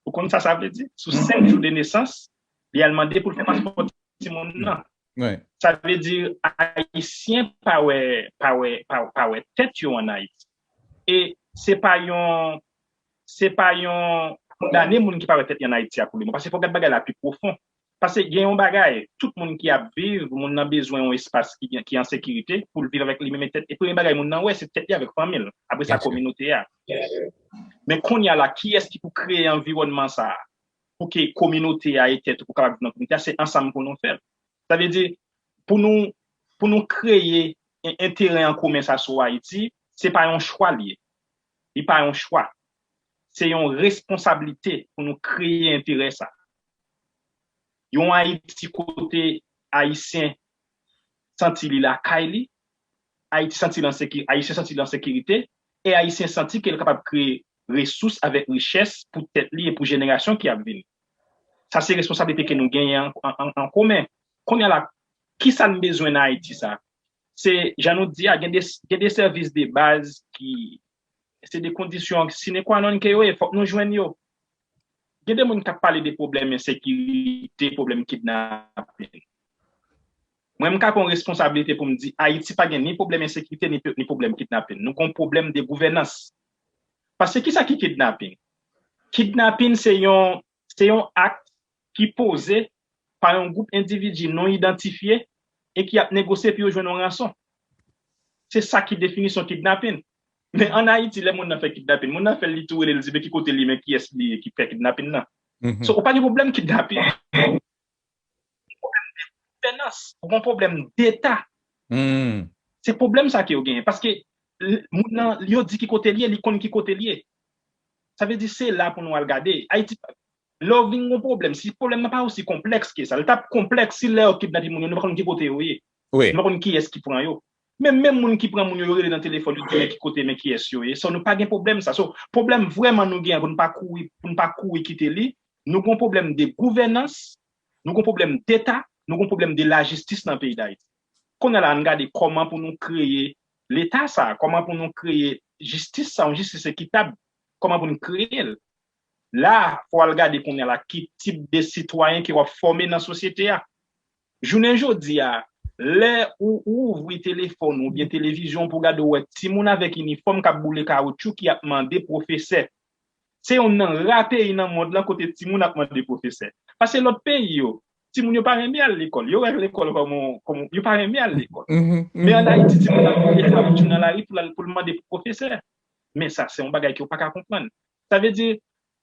Ou konn sa sa vle di? Sou senk jou de nesans, li al mande pou l fè paspò timoun nan. Sa vle di, Ayisyen pa wè, pa wè, pa, pa wè tèt yo ann Ayiti. E se pa yon, se pa yon kondane moun ki pa wè tèt li ann Ayiti a pou lemoman. Paske fò w gad bagay la pi pwofon. Paske gen yon bagay, tout moun ki ap viv, moun nan bezwen yon espas ki, ki an sekirite pou l viv avèk li menm e tèt. E premye bagay moun nan wè, se tèt li avèk fanmi l. Apre sa, kominote a. Men kounye a la, kiyès ki pou kreye anviwònman sa a? Pou ke kominote a e tèt ou pou kapab viv nan kominote a, se ansanm pou nou fè l. Sa vle di, pou nou, pou nou kreye en- enterè an komen sa sou Ayiti, se pa yon chwa l ye. Li pa yon chwa. Se yon responsablite pou nou kreye enterè sa. Yon Ayiti kote Ayisyen santi li lakay li, Ayiti santi l an seki- Ayisyen santi l an sekirite, e Ayisyen santi ke l kapab kreye resous avèk richès pou tèt li e pou jenerasyon ki ap vini. Sa se responsablite ke nou genyen an, an, an, an komen. Kounye a la, kisa n bezwen nan Ayiti sa? Se, jan nou di a, gen de, gen de sèvis de baz ki, se de kondisyon sine qua non ke yo ye, fòk nou jwenn yo. Gen de moun k ap pale de pwoblèm ensekirite, pwoblèm kidnapin. Mwen, m ka pran responsablite pou m di, Ayiti pa gen ni pwoblèm ensekirite, ni, ni pwoblèm kidnapin. Nou gen yon pwoblèm de gouvènans. Paske kisa ki kidnapin? Kidnapin se yon, se yon ak ki poze pa yon gwoup endividi non idantifye e ki ap negosye pou yo jwenn yon ranson. Se sa ki definisyon kidnapin. Men ann Ayiti, lè moun nan fè kidnapin, moun nan fè l, li tou rele, li di, men ki kote li, men kiyès li ye ki fè kidnapin nan. So, ou pa gen pwoblèm kidnapin. Pwoblèm de gouvènans, ou gen pwoblèm deta. Se pwoblèm sa ke yo genyen. Paske l- moun nan, yo di ki kote l ye, li konn ki kote l ye. Sa vle di se la pou nou al gade. Ayiti, lè w vin gen pwoblèm, si pwoblèm nan pa osi konplèks ke sa, li t ap konplèks si lè yo kidnape moun yo, nou pa konn ki kote yo ye. Nou pa konn kiyès ki pran yo. Men menm moun ki pran moun yo, yo rele nan telefòn, yo di men ki kote, men kiyès yo ye. So, nou pa gen pwoblèm sa. So, pwoblèm vrèman nou gen an pou n pa kouri, pou n pa kouri kite li, nou gen yon pwoblèm de gouvènans, nou gen yon pwoblèm deta, nou gen yon pwoblèm de lajistis nan peyi Dayiti. Kounye a la, ann gade kòman pou nou kreye leta sa, kòman pou nou kreye jistis sa, yon jistis ekitab, kòman pou nou kreye l. La, fò w al gade kounye a la ki tip de sitwayen ke w ap fòme nan sosyete a. Jounen jodi a, lè ou, ou ouvri telefòn ou oubyen televizyon pou w gade, ou wè timoun avèk inifòm k ap boule kawotchou ki ap mande pwofesè. Se youn nan ra peyi nan mond lan kote timoun ap mande pwofesè. Paske lòt peyi yo, Timoun yo pa renmen al lekòl. Yo wè lekòl kòm yon, kòm, yo pa renmen al lekòl. Men ann Ayiti, timoun nan leve chak jou nan lari pou l al, pou l mande pou pwofesè. Men sa, se yon bagay ke w pa ka konprann. Sa vle di,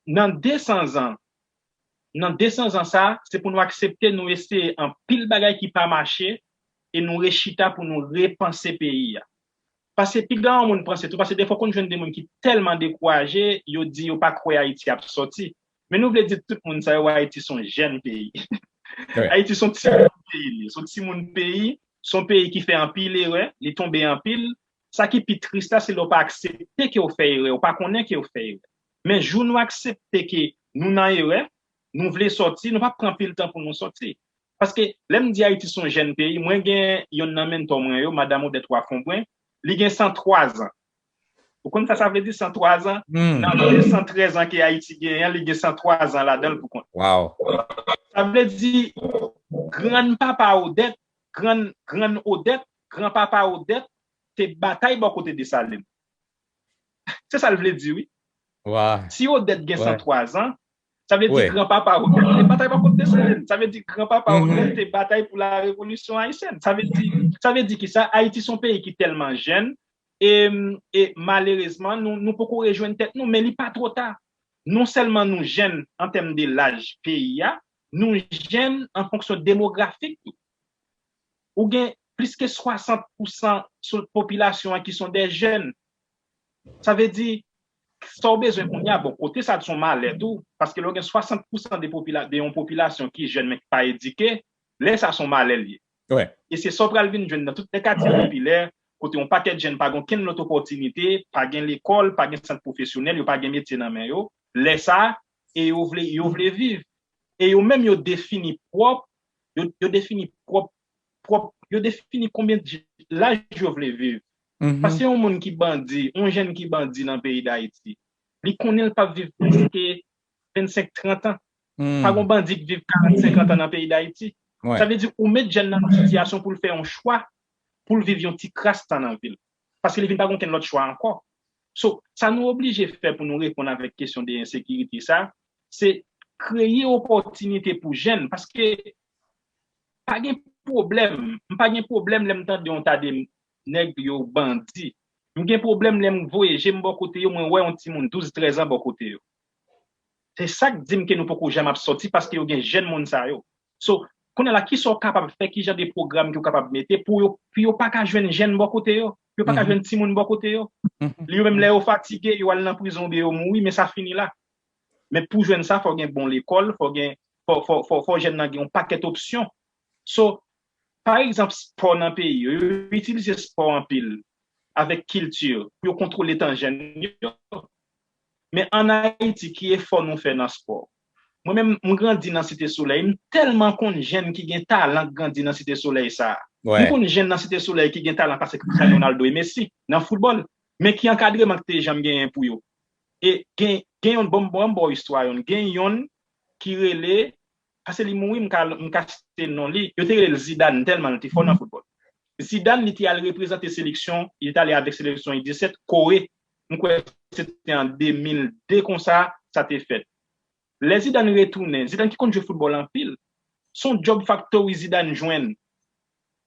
nan de san zan, nan de san zan sa, se pou nou aksepte nou eseye anpil bagay ki pa mache e nou rechita pou nou repanse peyi a. Paske piga yon moun panse tou, paske defwa w konn jwenn de moun ki tèlman dekouraje, yo di yo pa kwè Ayiti ap sòti. Men nou vle di tout moun sa yo, Ayiti se yon jèn peyi. Ayiti se yon timoun peyi li. Se yon timoun peyi, se yon peyi ki fè anpil erè, li tonbe anpil. Sa ki pi tris la, se lè w pa aksepte ke w fè erè, w pa konnen ke w fè erè. Men jou nou aksepte ke nou nan erè, nou vle sòti, nou p ap pran anpil tan pou nou sòti. Paske lè m di Ayiti se yon jèn peyi, mwen gen yonn nan mentò mwen yo, madanm Odette Wafombrun, li gen san twa zan. Ou konn sa sa vle di, san twa zan? Nan de san trèz an ke Ayiti genyen an, li gen san twa zan ladan l pou kont. Sa vle di, grann papa Odette, grann, grann Odette, gran papa Odette te batay bò kote Desalin. Se sa l vle di, wi. Si Odette gen san twa zan, sa vle di granpapa Odette te batay bò kote Desalin. Sa vle di granpapa Odette te batay pou la revolisyon ayisyèn. Sa vle di, sa vle di ki sa? Ayiti se yon peyi ki tèlman jèn, e, e malerezman, nou, nou poko rejwenn tèt nou, men li pa twò ta. Non sèlman nou jèn an tèm de laj peyi a, nou jèn an fonksyon demografik tou. Ou gen plis ke swasant pousan sou popilasyon an ki son de jèn. Sa vle di, sa w bezwen kounye a, bon, kote sa se yon malè tou, paske lè w gen swasant pousan de popila-, de yon popilasyon ki jèn men ki pa edike, lè sa se yon malè l ye. E se sa w pral vin jwenn nan tout lè katye popilè, kote yon pakèt jèn pa gen okenn lòt opòtinite, pa gen lekòl, pa gen sant pwofesyonèl, yo pa gen metye nan men yo. Lè sa, e yo vle, yo vle viv. E yo menm yo defini pwòp, yo, yo defini pwòp, pwòp, yo defini konbyen j-, laj yo vle viv. Paske yon moun ki bandi, yon jèn ki bandi nan peyi Dayiti, li konnen l p ap viv plis ke vennsenk, trant an. Pa gen bandi k viv karant, senkant an nan peyi Dayiti. Sa vle di ou met jèn nan nan sitiyasyon pou l fè yon chwa, pou l viv yon ti kras tan nan vi l. Paske li vin pa gen okenn lòt chwa ankò. So, sa nou oblije fè pou nou reponn avèk kesyon de ensekirite sa, se kreye opòtinite pou jèn, paske pa gen pwoblèm, m pa gen pwoblèm lè m tande yon ta de nèg yo bandi. M gen pwoblèm lè m voye je m bò kote yo, mwen wè yon timoun douz, trèz an bò kote yo. Se sa k di m ke nou poko janm ap sòti, paske yo gen jèn moun sa yo. So, kounye a la, kisa w kapab fè, ki jan de pwogram ke w kapab mete pou yo, pou yo pa ka jwenn jèn bò kote yo, pou yo pa ka jwenn timoun bò kote yo. Yo menm lè yo fatige, yo al nan prizon oubyen yo mouri, men sa fini la. Men pou jwenn sa, fò gen bon lekòl, fò gen, fò, fò, fò, fò jèn nan gen yon pakèt opsyon. So, pa egzanp, spò nan peyi yo, yo itilize spò anpil avèk kilti pou yo kontwole tan jèn yo. Men ann Ayiti, ki efò nou fè nan spò? Mwen menm, m grandi nan Site Solèy, m tèlman konn jèn ki gen talan k grandi nan Site Solèy sa a. M konn jèn nan Site Solèy ki gen talan pase Cristiano Ronaldo e Messi nan foutbòl, men ki ankadreman ki te janm genyen pou yo? E gen, gen yon, bon, bon, bon istwa yon, gen yon ki rele, paske li mouri, m ka, m ka site non li, yo te rele l Zidane, tèlman li te fò nan foutbòl. Zidane, li te al reprezante seleksyon, li te ale avèk seleksyon U disèt, Kore, m kwè se te an de mil de konsa, sa te fèt. Lè Zidane retounen, Zidane ki konn jwe foutbòl anpil, se yon djòb faktori Zidane jwenn.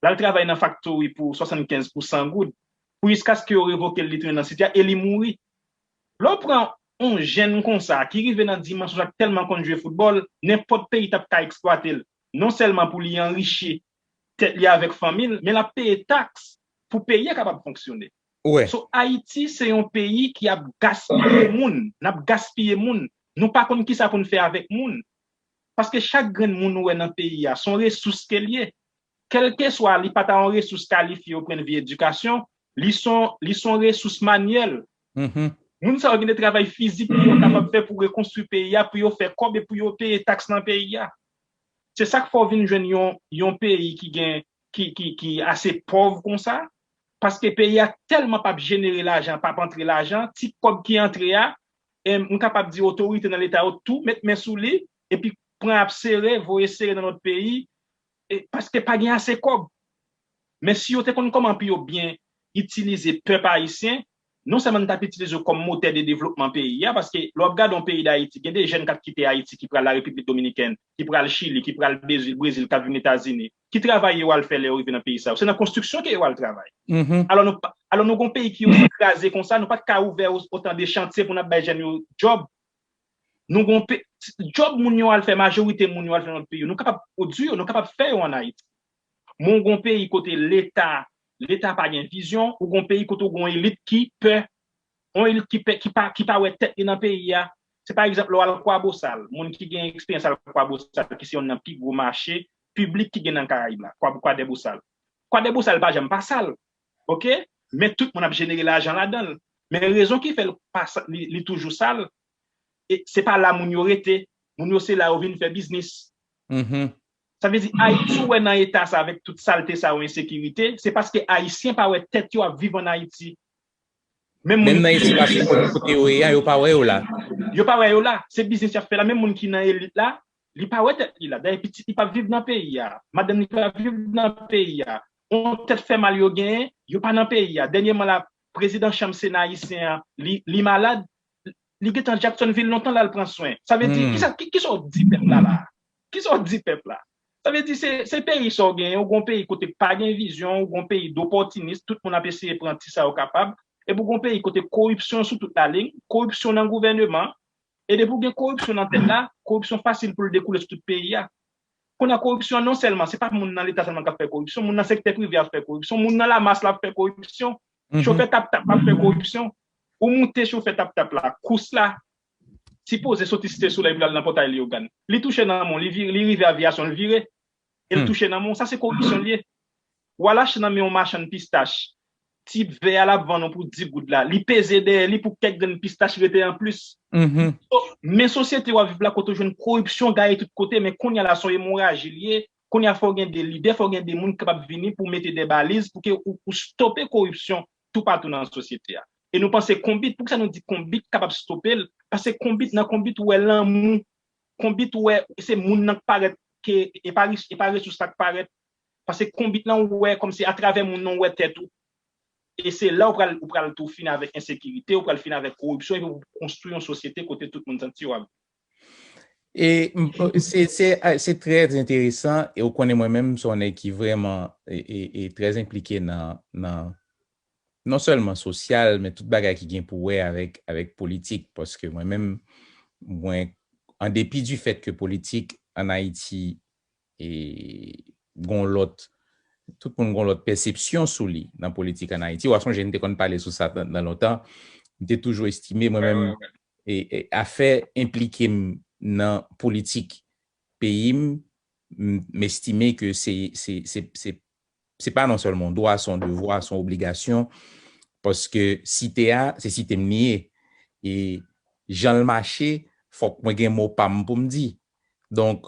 L al travay nan faktori pou swasannkenz, pou san goud, pou jiskaske yo revoke l, li tounen nan Site a, e li mouri. Lè w pran yon jèn konsa, ki rive nan dimansyon sa, k tèlman konn jwe foutbòl, nenpòt peyi t ap ka eksplwate l. Non sèlman pou li anrichi tèt li avèk fanmi l, men l ap peye taks pou peyi a kapab fonksyone. So, Ayiti se yon peyi ki ap gaspiye moun, n ap gaspiye moun. Nou pa konn kisa pou n fè avèk moun. Paske chak grenn moun ou wè nan peyi a, se yon resous ke l ye. Kèlkeswa li pa ta yon resous kalifye o pwen de vi edikasyon, li se yon, li se yon resous manyèl. Moun sa yo gen de travay fizik pou yo kapab fè pou rekonstwi peyi a, pou yo fè kòb e pou yo peye taks nan peyi a. Se sa k fè w vin jwenn yon, yon peyi ki gen, ki, ki, ki ase pòv konsa, paske peyi a tèlman p ap jenere lajan, p ap antre lajan, ti kòb ki antre a, e m kapab di otorite nan Leta yo tou met men sou li, epi pran ap sere, voye sere nan lòt peyi, e, paske pa gen ase kòb. Men si yo te konn kòman pou yo byen itilize pèp ayisyen, non sèlman n t ap itilize yo kòm motè de devlopman peyi a, paske lè w ap gade yon peyi Dayiti, gen de jèn k ap kite Ayiti, ki pral Larepiblik Dominikèn, ki pral Chili, ki pral Brezil, Brezil, k ap vin Etazini. Ki travay yo al fè lè yo rive nan peyi sa yo? Se nan konstriksyon ke yo al travay. Alò nou, alò nou gon peyi ki osi kraze konsa, nou pa t ka ouvè otan de chantye pou n ap bay jèn yo djòb. Nou gon pe, djòb moun yo al fè, majorite moun yo al fè nan lòt peyi yo, nou kapab pwodui yo, nou kapab fè yo ann Ayiti. Men w gon peyi kote Leta, Leta pa gen vizyon, ou gon peyi kote w gon elit ki pè, yon elit ki pè, ki pa, ki pa wè tèt li nan peyi a. Se pa egzanp, lè w al Kwabosal, moun ki gen eksperyans al Kwabosal, ki se yonn nan pi gwo mache piblik ki gen nan Karayib la, Kwa, Kwadèbosal. Kwadèbosal pa janm pa sal, oke? Men tout moun ap jenere lajan ladan l. Men rezon ki fè l pa sa, li, li toujou sal, e se pa la moun yo rete. Moun yo se la yo vin fè biznis. Sa vle di, Ayiti ou wè nan eta sa, avèk tout salte sa yo, ensekirite, se paske Ayisyen pa wè tèt yo ap viv ann Ayiti. Menm moun Menm nan ki espas kote, kote yo ye a, yo pa wè yo la. Yo pa wè yo la. Se biznis y ap fè la. Menm moun ki nan elit la, li pa wè tèt li la. Dayè, pitit li p ap viv nan peyi a. Madanm li p ap viv nan peyi a. On tèt fè mal yo genyen, yo pa nan peyi a. Dènyèman la, prezidan chanm Sena ayisyen an, li, li malad. Li gentan Jacksonville lontan l al pran swen. Sa vle di, kisa, ki, kisa w di pèp la la? Kisa w di pèp la? Sa vle di, se, se peyi sa w genyen, ou gon peyi kote pa gen vizyon, ou gon peyi dopòtinis, tout moun ap eseye pran ti sa yo kapab, epi ou gon peyi kote koripsyon sou tout lalin, koripsyon nan gouvèneman, e depi w gen koripsyon nan tèt la, koripsyon fasil pou l dekoule sou tout peyi a. Kounye a, koripsyon non sèlman, se pa moun nan Leta sèlman k ap fè koripsyon, moun nan sektè prive ap fè koripsyon, moun nan lamas la ap fè koripsyon, chofè tap-tap ap fè koripsyon. Ou moute chofè tap-tap la, kous la, sipoze soti Site Solèy pou l al nan Pòtay Leyogàn. Li touche nan men w, li vire, li rive Aviyasyon, li vire, e l touche nan men w. Sa se koripsyon l ye. W al achte nan men yon machann pistach, ti vè a l ap vann ou pou dis goud la, li peze dèyè li pou kèk grenn pistach rete anplis. So, men sosyete w ap viv la kote w jwenn koripsyon gaye tout kote, men kounye a la se yon emoraji l ye. Kounye a fò gen de lidè, fò gen de moun ki kapab vini pou mete de baliz, pou ke ou, ou stope koripsyon toupatou nan sosyete a. E nou panse Konbit, poukisa nou di Konbit kapab stope l? Paske Konbit, nan Konbit ou wè lanmou. Konbit ou wè se moun nan k parèt, ke e pa rich, e pa resous la k parèt. Paske Konbit lan ou wè kòmsi atravè moun nan ou wè tèt ou. E se la ou pral, ou pral tou fini avèk ensekirite, ou pral fini avèk koripsyon, epi ou konstwi yon sosyete kote tout moun santi yo ap E m- se se a- se trè enteresan, e ou konnen mwen menm m se yon nèg ki vrèman e, e, e trè enplike nan nan non sèlman sosyal, men tout bagay ki gen pou wè avèk avèk politik, paske mwen menm mwen an depi di fèt ke politik an Ayiti e gon lòt tout moun gon lòt pèsepsyon sou li nan politik an Ayiti. W a sonje n te konn pale sou sa nan nan lontan. M te toujou estime mwen menm e, e, afè enplike m nan politik peyi m, m, m estime ke se, se, se, se, se pa non sèlman yon dwa, se yon devwa, se yon obligasyon, paske site a, se site m li ye. E jan l mache, fòk mwen gen mo pa m pou m di. Donk,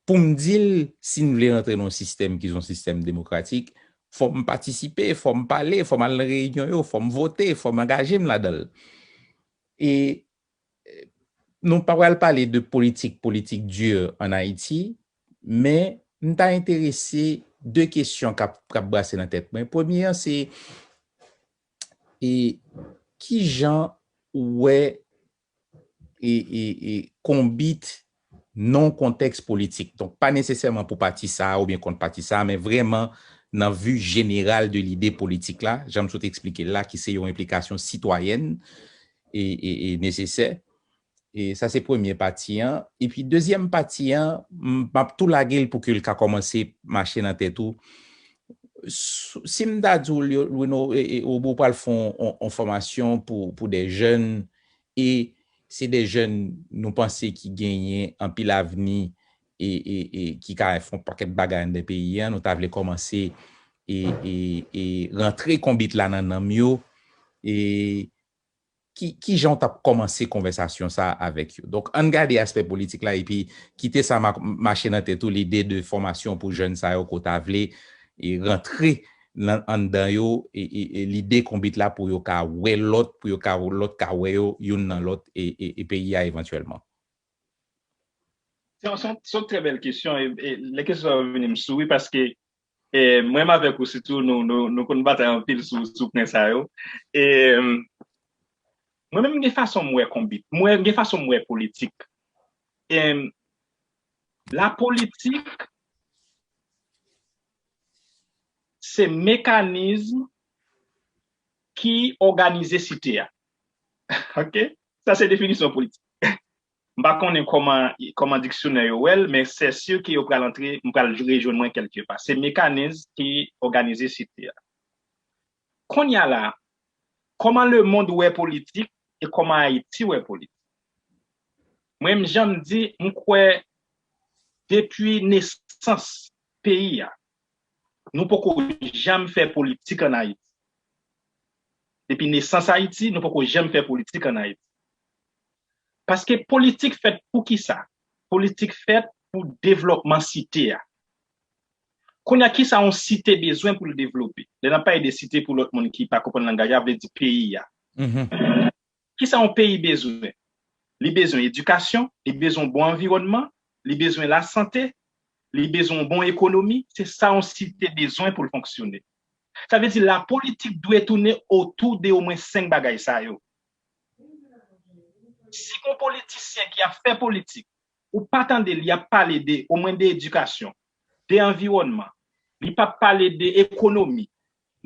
pou m di l, si n vle rantre nan yon sistèm ki se yon sistèm demokratik, fò m patisipe, fò m pale, fò m al nan reyinyon yo, fò m vote, fò m angaje m ladan l. E nou pa pral pale de politik, politik di an Ayiti, men m ta enterese de kesyon k ap k ap brase nan tèt mwen. Premye an se e kijan ou wè e, e, e konbit nan kontèks politik. Donk, pa nesesèman pou pati sa a oubyen kont pati sa a, men vrèman nan vi jeneral de lide politik la, jan m sot eksplike l la, ki se yon enplikasyon sitwayèn e, e, e nesesè. E sa se premye pati an. Epi dezyèm pati an, m ap tou lage l pou ke l ka kòmanse mache nan tèt ou. Si m ta di w, Lweno, ou pral fè yon fòmasyon pou, pou de jèn, e se de jèn nou panse ki genyen anpil avni, e, e, e ki ka fè yon pakèt bagay anndan peyi a, nou ta vle kòmanse e, e, e rantre konbit la nan nanm yo, e ki, ki jan w t ap kòmanse konvèsasyon sa a avèk yo? Donk, ann gade aspè politik la, epi kite sa ma- mache nan tèt ou, lide de fòmasyon pou jèn sa yo ke w ta vle e rantre nan, anndan yo, e, e, e lide konbit la pou yo ka wè lòt, pou yo ka, lòt ka wè yo, youn nan lòt, e, e, e peyi a evantyèlman. Se yon, se yon, se yon trè bèl kesyon. E, e lè kesyon sa yo vini, m souri paske e, mwen menm avèk ou sitou, nou, nou, nou konn batay anpil sou, sou pwen sa yo. E, Mwen menm gen fason m wè konbit, mwen gen fason m wè politik. Em, la politik se mekanizm ki òganize site a. Ok? Sa se definisyon politik. M pa konnen kòman, kòman diksyonè yo wè l, men se si ke yo pral antre, m pral rejwenn mwen kèlke pa. Se mekanizm ki òganize site a. Kounye a la, kòman lemonn wè politik e kòman Ayiti wè politik? Mwen, m janm di, m kwè depi nesans peyi a, nou poko janm fè politik ann Ayiti. Depi nesans Ayiti, nou poko janm fè politik ann Ayiti. Paske politik fèt pou ki sa? Politik fèt pou devlòpman site a. Kounye a, ki sa yon site bezwen pou l devlope? Lè n ap pale de site, pou lòt moun ki pa konprann langaj la, vle di peyi a. Ki sa yon peyi bezwen? Li bezwen edikasyon, li bezwen yon bon anviwònman, li bezwen lasante, li bezwen yon bon ekonomi. Se sa yon site bezwen pou l fonksyone. Sa vle di la politik dwe tounen otou de omwen senk bagay sa yo. Si yon politisyen ki ap fè politik, ou pa tande li ap pale de, omwen de edikasyon, de anviwònman, li p ap pale de ekonomi,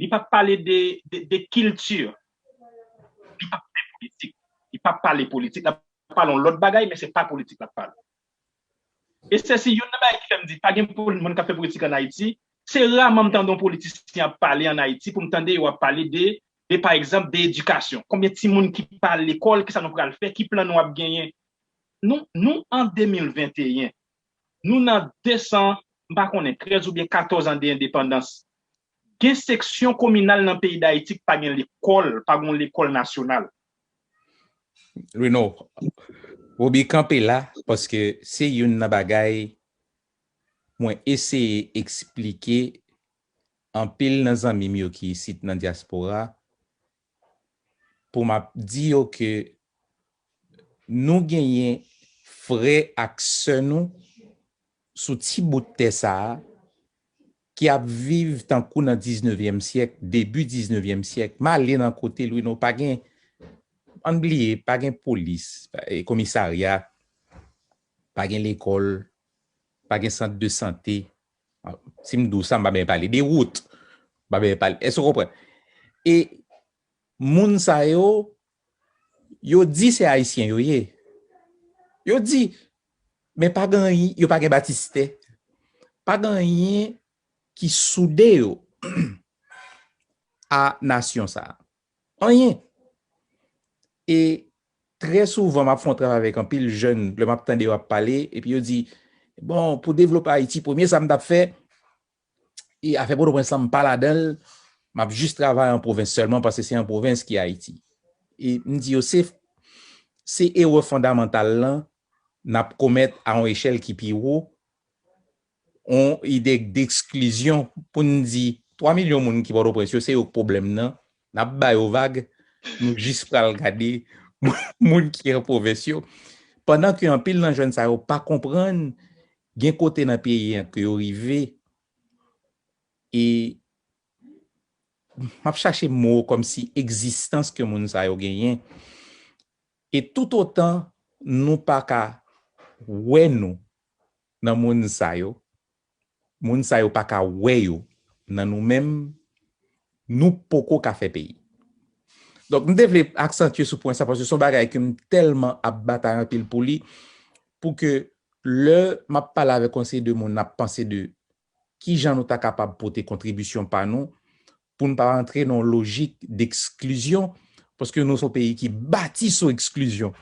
li p ap pale de, de, de kilti, li p ap fè politik, li p ap pale politik, l ap pale yon lòt bagay, men se pa politik l ap pale. E se si youn nan bagay ki fè m di, pa gen poli-, moun k ap fè politik ann Ayiti, se raman m tande yon politisyen ap pale ann Ayiti pou m tande yo ap pale de, de, pa egzanp, de edikasyon. Konbyen timoun ki pa al lekòl, kisa nou pral fè, ki plan nou ap genyen? Nou, nou an de mil venteyen, nou nan de san, m pa konnen, trèz oubyen katòz an de endepandans. Gen seksyon kominal nan peyi Dayiti ki pa gen lekòl, pa gen lekòl nasyonal. Reno, Roby, kanpe la, paske se youn nan bagay mwen eseye eksplike anpil nan zanmi m yo ki isit nan dyaspora, pou m ap di yo ke nou genyen frè ak sè nou sou ti bout tè sa a, ki ap viv tankou nan diznevyèm syèk, debi diznevyèm syèk. M ale nan kote l, wi, non, pa gen, ann bliye, pa gen polis, pa, e, komisarya, pa gen lekòl, pa gen sant de sante. Si m di w sa, m pa bezwen pale de wout. M pa bezwen pale. Èske w konprann? E moun sa yo, yo di se Ayisyen yo ye. Yo di, men pa gen anyen, yo pa gen batistè. Pa gen anyen ki soude yo a nasyon sa a. Anyen. E trè souvan, m ap fè yon travay avèk anpil jèn, lè m ap tande yo ap pale, epi yo di, bon, pou devlope Ayiti, premye sa m t ap fè, e afè Pòtoprens lan, m pa ladan l, m ap jis travay an pwovens sèlman, paske se an pwovens ki Ayiti. E m di yo, se, se erè fondamantal lan n ap komèt a yon echèl ki pi wo, yon ide deksklizyon pou n di twa milyon moun ki Pòtoprens yo, se yo k pwoblèm nan, n ap ba yo vag, nou jis pral gade moun ki an pwovens yo. Pandan ke anpil nan jèn sa yo pa konprann, gen kote nan peyi an ke yo rive, e m ap chache mo kòmsi egzistans ke moun sa yo genyen. E toutotan nou pa ka wè nou nan moun sa yo, moun sa yo pa ka wè yo nan nou menm, nou poko ka fè peyi. Donk, m te vle aksantye sou pwen sa, paske se yon bagay ke m tèlman ap batay anpil pou li, pou ke lè m ap pale avèk yon seri de moun, n ap panse de kijan nou ta kapab pote kontribisyon pa nou, pou n pa rantre nan yon lojik deksklizyon, paske nou se yon peyi ki bati sou eksklizyon.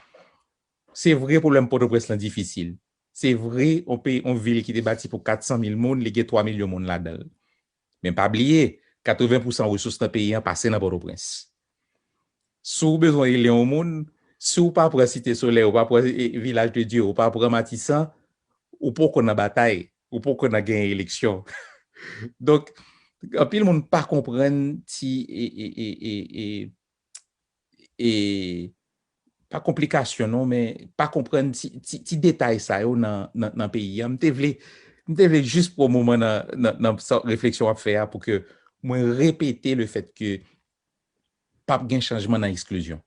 Se vre, pwoblèm Pòtoprens lan difisil. Se vre, yon peyi, yon vil ki te bati pou kat san mil moun, li gen twa milyon moun ladan l. Men pa bliye, katreven pousan resous nan peyi an pase nan Pòtoprens. Si w bezwen rele yon moun, si w pa pran Site Solèy, ou pa pran, e, Vilaj de Dye, ou pa pran Matisan, ou poko nan batay, ou poko nan genyen eleksyon. Donk, anpil moun pa konprann ti, e, e, e, e, e, e, pa konplikasyon non, men pa konprann ti, ti, ti detay sa yo nan, nan, nan peyi a. M te vle, m te vle jis pran moman nan, nan, nan sa, refleksyon w ap fè a pou ke mwen repete le fèt ke p ap gen chanjman nan eksklizyon.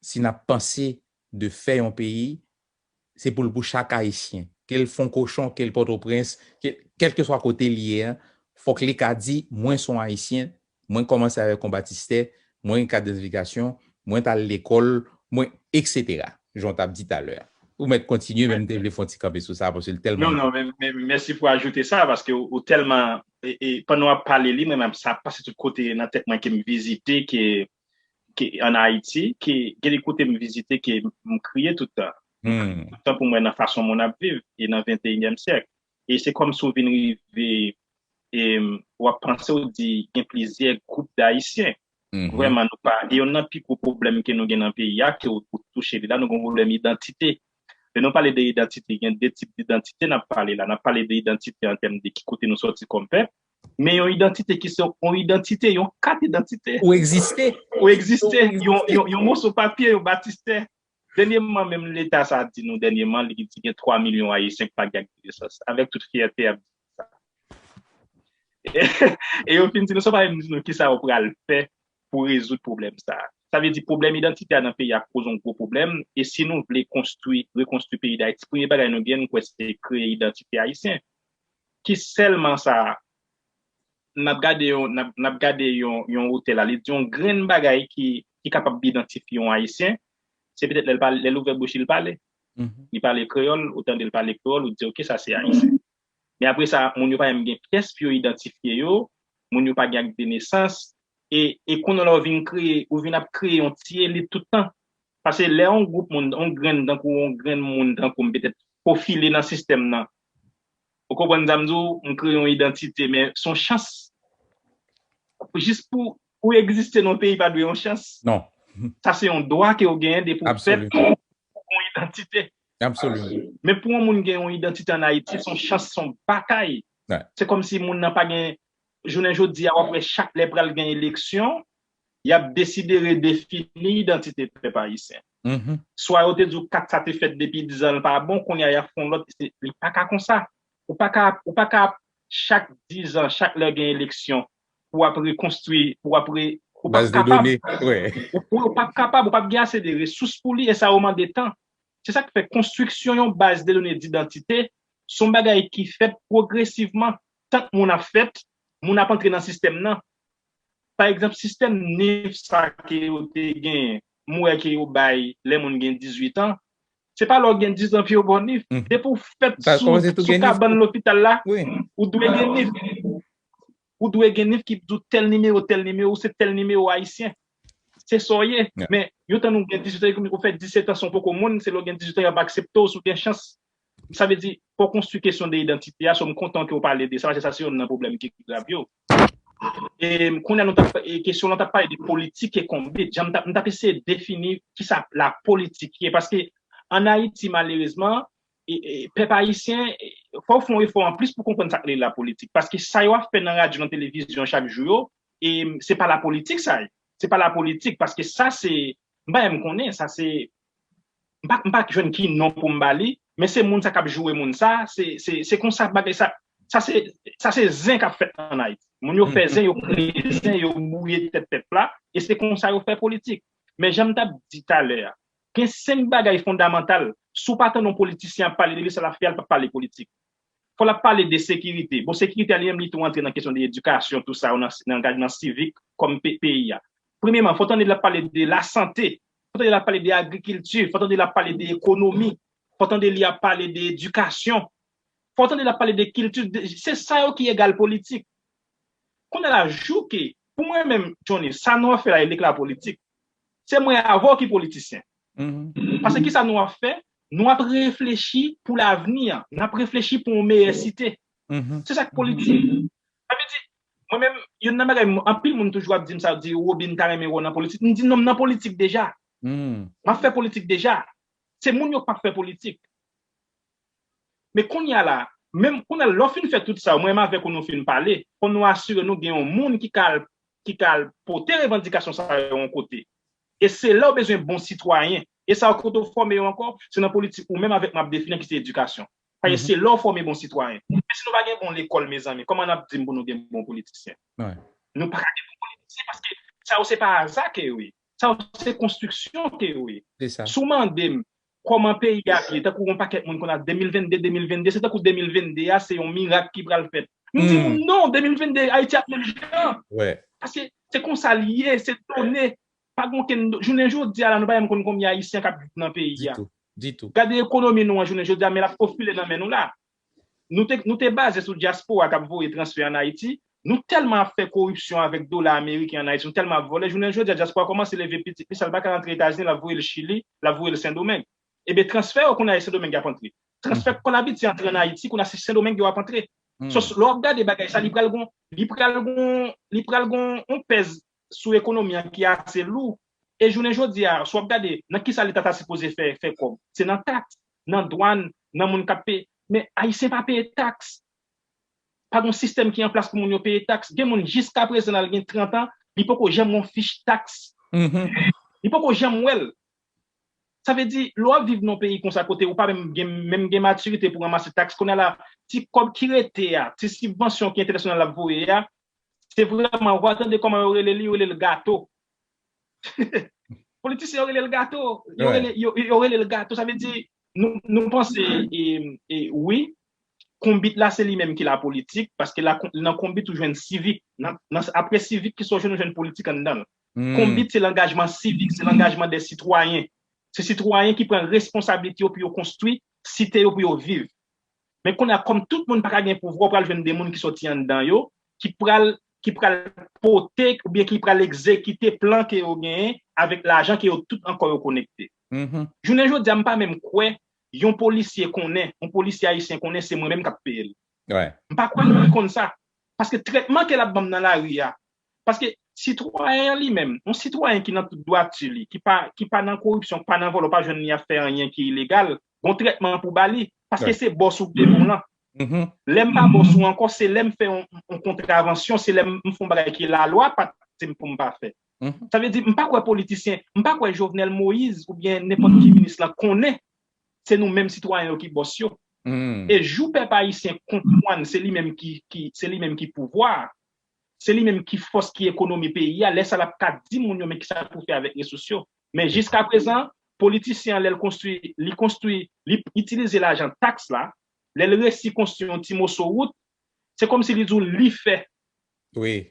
si n ap panse de fè yon peyi, se pou l pou chak Ayisyen. Ke l Fon Kochon, ke l Pòtoprens, ke, kèlkeswa kote l ye a, fòk li ka di, mwen se yon Ayisyen, mwen kòmanse avèk yon batistè, mwen gen kat idantifikasyon, mwen t al lekòl, mwen, etsetera. Jan w t ap di talè a. Ou mèt kontinye, men m te vle fè yon ti kanpe sou sa, paske l tèlman... Non, non, men, men mèsi pou ajoute sa, paske ou, ou tèlman, e, e, pandan w ap pale li, mwen menm, sa ap pase tout kote nan tèt mwen ke m vizite, ke, ke ann Ayiti, ke gen de kote m vizite, ke m kriye tout tan. Hmm. Tout tan pou mwen nan fason moun ap viv, e nan venteyinyèm syèk. E se kòm si w vin rive, e, w ap panse w di gen plizyè gwoup d Ayisyen. Mhm. Vrèman, nou pa, e yonn nan pi gwo pwoblèm ke nou gen nan peyi a, ke w, w touche li la, nou gen yon pwoblèm idantite. Lè nou pale de idantite, gen de tip idantite n ap pale la. N ap pale de idantite an tèm de ki kote nou sòti kòm pèp, men yon idantite ki se yon idantite, yon kat idantite. Ou egziste. Ou egziste, yon, yon, yon moso papye, yon batistè. Dènyèman, menm Leta sa di nou dènyèman, li di gen twa milyon Ayisyen ki pa gen akt de nesans. Avèk tout fyète, ap di sa. E, e yo fin di nou, sa pa menm di nou kisa yo pral fè pou rezoud pwoblèm sa a. Sa vle di pwoblèm idantite a nan peyi a koz yon gwo pwoblèm, e si nou vle konstwi, rekonstwi peyi Dayiti, premye bagay nou gen, nou kwè se kreye idantite ayisyen. Ki sèlman sa, n ap gade yon, n ap, n ap gade yon, yon otè la, li di yon grenn bagay ki, ki kapab idantifye yon Ayisyen, se petèt lè l pale, lè l ouvè bouch li, l pale. Mhm. Li pale kreyòl, ou tande l pale kreyòl, ou di, "Ok, sa se Ayisyen." Men apre sa, moun yo pa menm gen pyès pou yo idantifye yo, moun yo pa gen akt de nesans, e, e kounye a la ou vin kreye, ou vin ap kreye yon ti elit tout tan. Paske lè yon gwoup moun, yon grenn tankou, yon grenn moun tankou m petèt pwofile nan sistèm nan, ou konprann sa m di w, m kreye yon idantite, men se yon chans. Jis pou ou egziste nan yon peyi pa dwe yon chans. Non. Sa se yon dwa ke w genyen depi w fèt, Absolument. Yon idantite. Absolument. Men pou yon moun gen yon idantite ann Ayiti, se yon chans, se yon batay. Ouais. Se kòm si moun nan pa gen, jounen jodi a, w ap wè chak lè pral gen eleksyon, y ap deside redefini idantite pèp ayisyen. Mhm. Swa yo te di w kat sa te fèt depi diz an, l pa bon, kounye a y ap fè yon lòt, se, li pa ka konsa. Ou pa ka, ou pa ka chak diz an, chak lè gen eleksyon, pou w ap rekonstwi, pou w ap re, ou p ap Baz de kapab. Done, ouais. Ou, ou p ap kapab, ou p ap gen ase de resous pou li, e sa yo mande tan. Se sa k fè konstriksyon yon baz de done didantite, se yon bagay ki fèt pwogresivman. Tank moun ap fèt, moun ap antre nan sistèm nan. Pa egzanp, sistèm nif sa ke yo te gen, m wè ke yo bay lè moun gen dizuit an, se pa lè w gen dizuit an pou yo ba w nif. Mhm. Depi w fèt Sa sou, kòmanse tou sou gen nif. Kabann lopital la, Oui. Ou dwe gen nif. Ou dwe gen nif ki di w tèl nimewo, tèl nimewo, ou se tèl nimewo ayisyen. Se sa w ye. Yeah. Men, yo tann ou gen dizuit an, ou fè disèt an, si w poko moun, se lè w gen dizuit an, y ap aksepte w, si w gen chans. Sa vle di, fò w konstwi kesyon de idantite a, so m kontan ke w pale de sa, paske sa se youn nan pwoblèm ki grav yo. E kounye a nou t ap, e kesyon lan t ap pale de politik e konbit. Jan m t ap, m t ap eseye defini kisa la politik ye, paske ann Ayiti, malerezman, e, e, pèp ayisyen, e, fò w fè yon efò anplis pou konprann sa k rele lapolitik. Paske sa yo ap fè nan radyo, nan televizyon chak jou yo, e, se pa lapolitik sa ye. Se pa lapolitik, paske sa se, m pa menm konnen, sa se, m pa, m pa jwenn ki non pou m ba li, men se moun sa k ap joure moun sa, se, se, se konsa bagay sa, sa se, sa se zen k ap fèt ann Ayiti. Moun yo fè zen, yo kreye zen, yo bwouye tèt pèp la, e se konsa yo fè politik. Men jan m t ap di talè a, gen senk bagay fondamantal. Si w pa tande yon politisyen ap pale de li, sa l ap fè a, l p ap pale politik. Fò l ap pale de sekirite. Bon, sekirite a li menm li tou antre nan kesyon de edikasyon, tou sa yo nan, nan angajman sivik kòm pe-, peyi a. Premyèman, fò w tande l ap pale de lasante. Fò w tande l ap pale de agrikilti. Fò w tande l ap pale de ekonomi. Fò w tande li ap pale de edikasyon. Fò w tande l ap pale de kilti. De, se sa yo ki egal politik. Kounye a la, jou ke, pou mwen menm, Johnny, sa nou ap fè la, e lik lapolitik. Se mwen avè w ki politisyen. Mhm. Paske kisa nou ap fè? Nou ap reflechi pou lavni an. N ap reflechi pou yon meyè site. Mhm. Se sa k politik. Sa vle di, mwen menm, youn nan bagay, m, anpil moun toujou ap di m sa, di, "Robin ta renmen wè w nan politik." M di, "Non, m nan politik deja. Mhm. M ap fè politik deja." Se moun yo k p ap fè politik. Men kounye a la, menm kounye a, lè w fin fè tout sa, mwen menm avèk ou nou fin pale, fò nou asire nou gen yon moun ki ka al, ki ka al pote revandikasyon sa yo yon kote. E se lè w bezwen bon sitwayen. E sa yo kote w fòme yo ankò, se nan politik ou menm avèk mwen ap defini ki se edikasyon. Paske Mhm. se lè w fòme bon sitwayen. Men si nou pa gen bon lekòl, mezanmi, kòman n ap di m pou nou gen bon politisyen? Ouais. Nou pa ka gen bon politisyen paske sa yo se pa aza ke yo ye. Sa yo se konstriksyon ke yo ye. Si w mande m kòman peyi a ye, tankou yon pakèt moun konn ap de mil vennde, de mil vennde, se tankou de mil vennde a se yon mirak ki pral fèt. M di nou non, de mil vennde Ayiti ap menm jan. Paske se konsa l ye, se done. Pa gen okenn, jounen jodi a la, nou pa menm konn konbyen Ayisyen k ap viv nan peyi a. Gade ekonomi nou an jounen jodi a, men l ap ofile nan men nou la. Nou te, nou te baze sou dyaspora k ap voye transfè ann Ayiti. Nou tèlman ap fè koripsyon avèk dola ameriken ann Ayiti, nou tèlman ap vòlè. Jounen jodi a, dyaspora kòmanse leve pitit li, sa l pa ka rantre Etazini, l ap voye l Chili, l ap voye l Sendomeng. Ebyen, transfè yo kounye a e Sendomeng y ap antre. Transfè k konn abitye antre ann Ayiti, kounye a se Sendomeng yo ap antre. So, lè w ap gade bagay sa, li pral gon, li pral gon, li pral gon yon pèz sou ekonomi an ki ase lou. E jounen jodi a, si w ap gade, nan kisa Leta ta sipoze fè, fè kòb? Se nan taks, nan dwàn, nan moun k ap peye. Men Ayisyen pa peye taks. Pa gen yon sistèm ki an plas pou moun yo peye taks. Gen moun jiska prezan l al gen trant an, li poko janm gen yon fich taks. Li poko janm wè l. Sa vle di, lè w ap viv nan yon peyi konsa kote ou pa menm gen, menm gen matirite pou ranmase taks, kounye a la, ti kòb ki rete a, ti sibvansyon ki entènasyonal ap voye a, se vrèman, ou va tande kòman yo rele li, yo rele l gato. Politisyen yo rele l gato. Yo rele, yo, yo rele l gato. Sa vle di, nou, nou panse, e, e, wi, konbit la se li menm ki lapolitik, paske la, nan konbit ou jwenn sivik. Nan, nan, apre sivik, kisa w jwenn, ou jwenn politik anndan l. Konbit se langajman sivik, se langajman de sitwayen. Se sitwayen ki pran responsablite yo pou yo konstwi site yo pou yo viv. Men kounye a, kòm tout moun pa ka gen pouvwa, ou pral jwenn de moun ki soti anndan yo, ki pral, ki pral pote oubyen ki pral egzekite plan ke yo genyen avèk lajan ke yo tout ankò yo konekte. Jounen jodi a, m pa menm kwè yon polisye konnen, yon polisye ayisyen konnen se mwen menm k ap peye l. M pa kwè li konn sa. Paske trètman ke l ap ban m nan lari a, paske sitwayen an li menm, yon sitwayen ki nan tout dwati li, ki pa, ki pa nan koripsyon, ki pa nan vòlò, pa jwenn li ap fè anyen ki ilegal, gon trètman pou ba li, paske se bòs ou k devan w lan. Lè m pa bòs ou ankò, se lè m fè yon, yon kontravansyon, se lè m, m fè yon bagay ke lalwa pa di m pou m pa fè. Sa vle di, m pa kwè politisyen, m pa kwè Jovenel Moïse oubyen nenpòt ki minis lan konnen se nou menm sitwayen yo ki bòs yo. E jou pèp ayisyen konprann se li menm ki, ki, se li menm ki pouvwa a, se li menm ki fòs, ki ekonomi peyi a, lè sa l ap ka di moun yo men kisa pou fè avèk resous yo. Men jiskaprezan, politisyen an, lè l konstwi, li konstwi, li itilize lajan taks la, lè l resi konstwi yon ti moso wout, se kòmsi li di w li fè. Wi.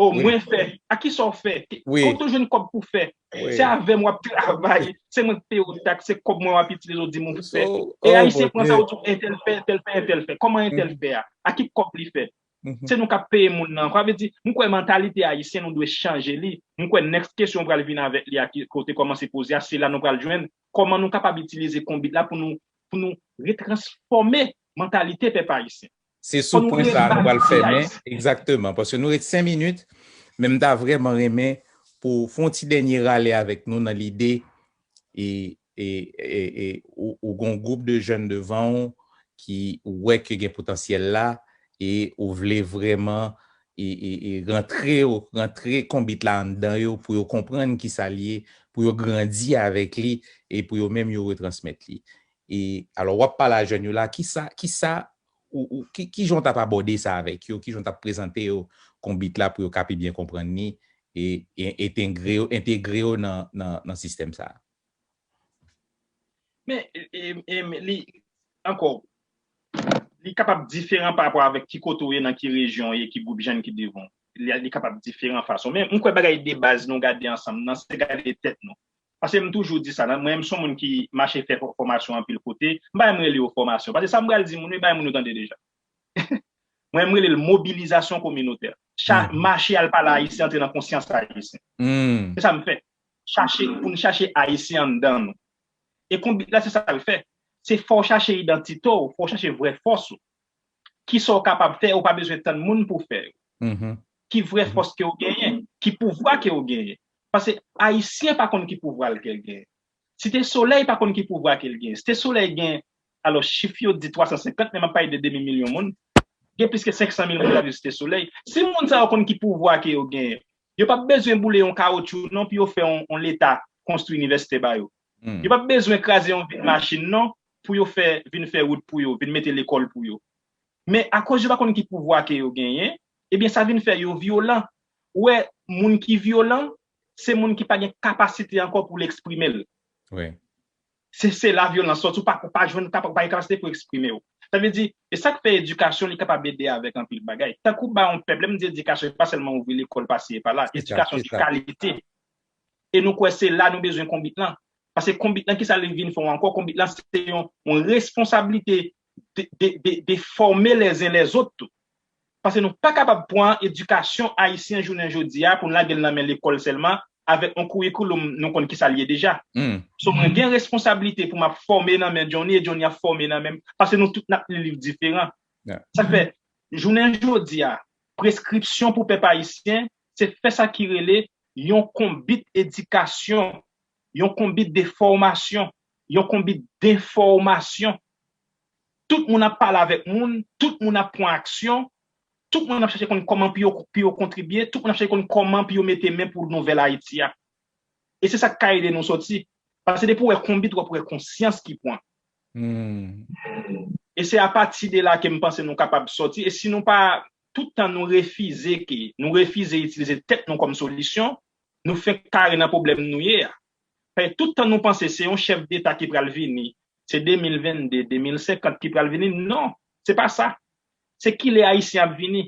O, mwen fè. A kisa w fè? Kote w jwenn kòb pou fè? Se avè m w ap travay. Se mwen k peye w taks, se kòb mwen w ap itilize w di m w fè. E ayisyen pran sa, w di w entèl fè, entèl fè, entèl fè. Kòman entèl fè a? A ki kòb li fè? Se nou k ap peye moun nan. Sa vle di, m kwè mantalite ayisyen, nou dwe chanje li. M kwè next kesyon pral vin avèk li a, ki, kote kòmanse poze a, se la nou pral jwenn kòman nou kapab itilize konbit la pou nou, pou nou retransfòme mantalite pèp ayisyen. Se sou pwen sa a nou pral fèmen, egzakteman, paske nou ret senk minit, men m ta vrèman renmen pou fè yon ti dènye rale avèk nou nan lide, e, e, e, e ou, ou gon gwoup de jèn devan w ki ou wè ke gen potansyèl la, e ou vle vrèman, e, e, e rantre, rantre konbit la anndan yo pou yo konprann kisa l ye, pou yo grandi avèk li, e pou yo menm yo retransmèt li. E alò, w ap pale a jèn yo la, kisa, kisa, ou, ou, ki, ki jan w t ap abòde sa avèk yo, ki jan w t ap prezante yo konbit la pou yo ka pi byen konprann li, e, e entegre yo, entegre yo nan, nan, nan sistèm sa a? Men, e, e, e, li, ankò, li kapab diferan pa rapò avèk ki kote w ye, nan ki rejyon w ye, ki gwoup jèn ki devan w. Li, li kapab diferan fason. Men, m kwè bagay de baz nou gade ansanm nan, se gade tèt nou. Paske m toujou di sa, nan, mwen, m se yon moun ki mache fè fò-, fòmasyon anpil kote. M pa janm rele yo fòmasyon. Paske sa m pral di moun yo, e bagay moun yo tande deja. Mwen, m rele l mobilizasyon kominotè. Cha-, mache al pale ayisyen, antre nan konsyans ayisyen. Se sa m fè. Chache, pou n chache ayisyen anndan nou. E konbit la, se sa l fè. Se fò w chache idantite w, fò w chache vrè fòs ou. Kisa w kapab fè, ou pa bezwen tann moun pou fè yo. Ki vrè fòs ke w genyen, ki pouvwa ke w genyen. Paske ayisyen pa konn ki pouvwa l ke l genyen. Site Solèy pa konn ki pouvwa ke l genyen. Site Solèy gen, alò, chif yo di twa san senkant, men m ap pale de demi milyon moun. Gen plis ke senk san mil moun k ap viv Site Solèy. Si moun sa yo konn ki pouvwa ke yo genyen, yo p ap bezwen boule yon kawotchou non pou yo fè yon, yon leta konstwi inivèsite ba yo. Yo p ap bezwen kraze yon vit machin non pou yo fè, vin fè wout pou yo, vin mete lekòl pou yo. Men akoz yo pa konn ki pouvwa ke yo genyen, ebyen sa vin fè yo vyolan. Ou wè, moun ki vyolan, se moun ki pa gen kapasite ankò pou l eksprime l. Wi. Se se la vyolans sòti, ou pa, ou pa jwenn kapa, ou pa gen kapasite pou eksprime w. Sa vle di, e sa k fè edikasyon li kapab ede avèk anpil bagay. Tankou ba yon pèp, lè m di edikasyon, se pa sèlman ouvri lekòl pase pa la. Edikasyon se kalite. E nou kwè se la nou bezwen konbit lan. Paske konbit lan, kisa li vin fè w ankò? Konbit lan se yon, yon responsablite de, de, de, de fòme lèzen lèzòt tou. Paske nou pa kapab pran edikasyon ayisyen jounen jodi a pou n lage l nan men lekòl sèlman, avèk yon kourikoulòm nou konn kisa l ye deja. So mwen gen responsablite pou m ap fòme nan men Johnny e Johnny ap fòme nan men m, paske nou tout n ap li liv diferan. Sa fè, jounen jodi a, preskripsyon pou pèp ayisyen, se fè sa ki rele yon konbit edikasyon, yon konbit de fòmasyon, yon konbit denfòmasyon. Tout moun ap pale avèk moun, tout moun ap pran aksyon, tout moun ap chache konn kòman pou yo, pou yo kontribye, tout moun ap chache konn kòman pou yo mete men pou nouvèl Ayiti a. E se sa k ka ede nou sòti. Paske depi w wè konbit, w ap wè konsyans ki pran. E se apati de la ke m panse nou kapab sòti. E si nou pa, tout tan nou refize ke, nou refize itilize tèt nou kòm solisyon, nou fenk kare nan pwoblèm nou ye a. Paske tout tan nou panse se yon chèf deta ki pral vini, se de mil vennde, de mil senkant ki pral vini, non, se pa sa. Se kilè Ayisyen ap vini.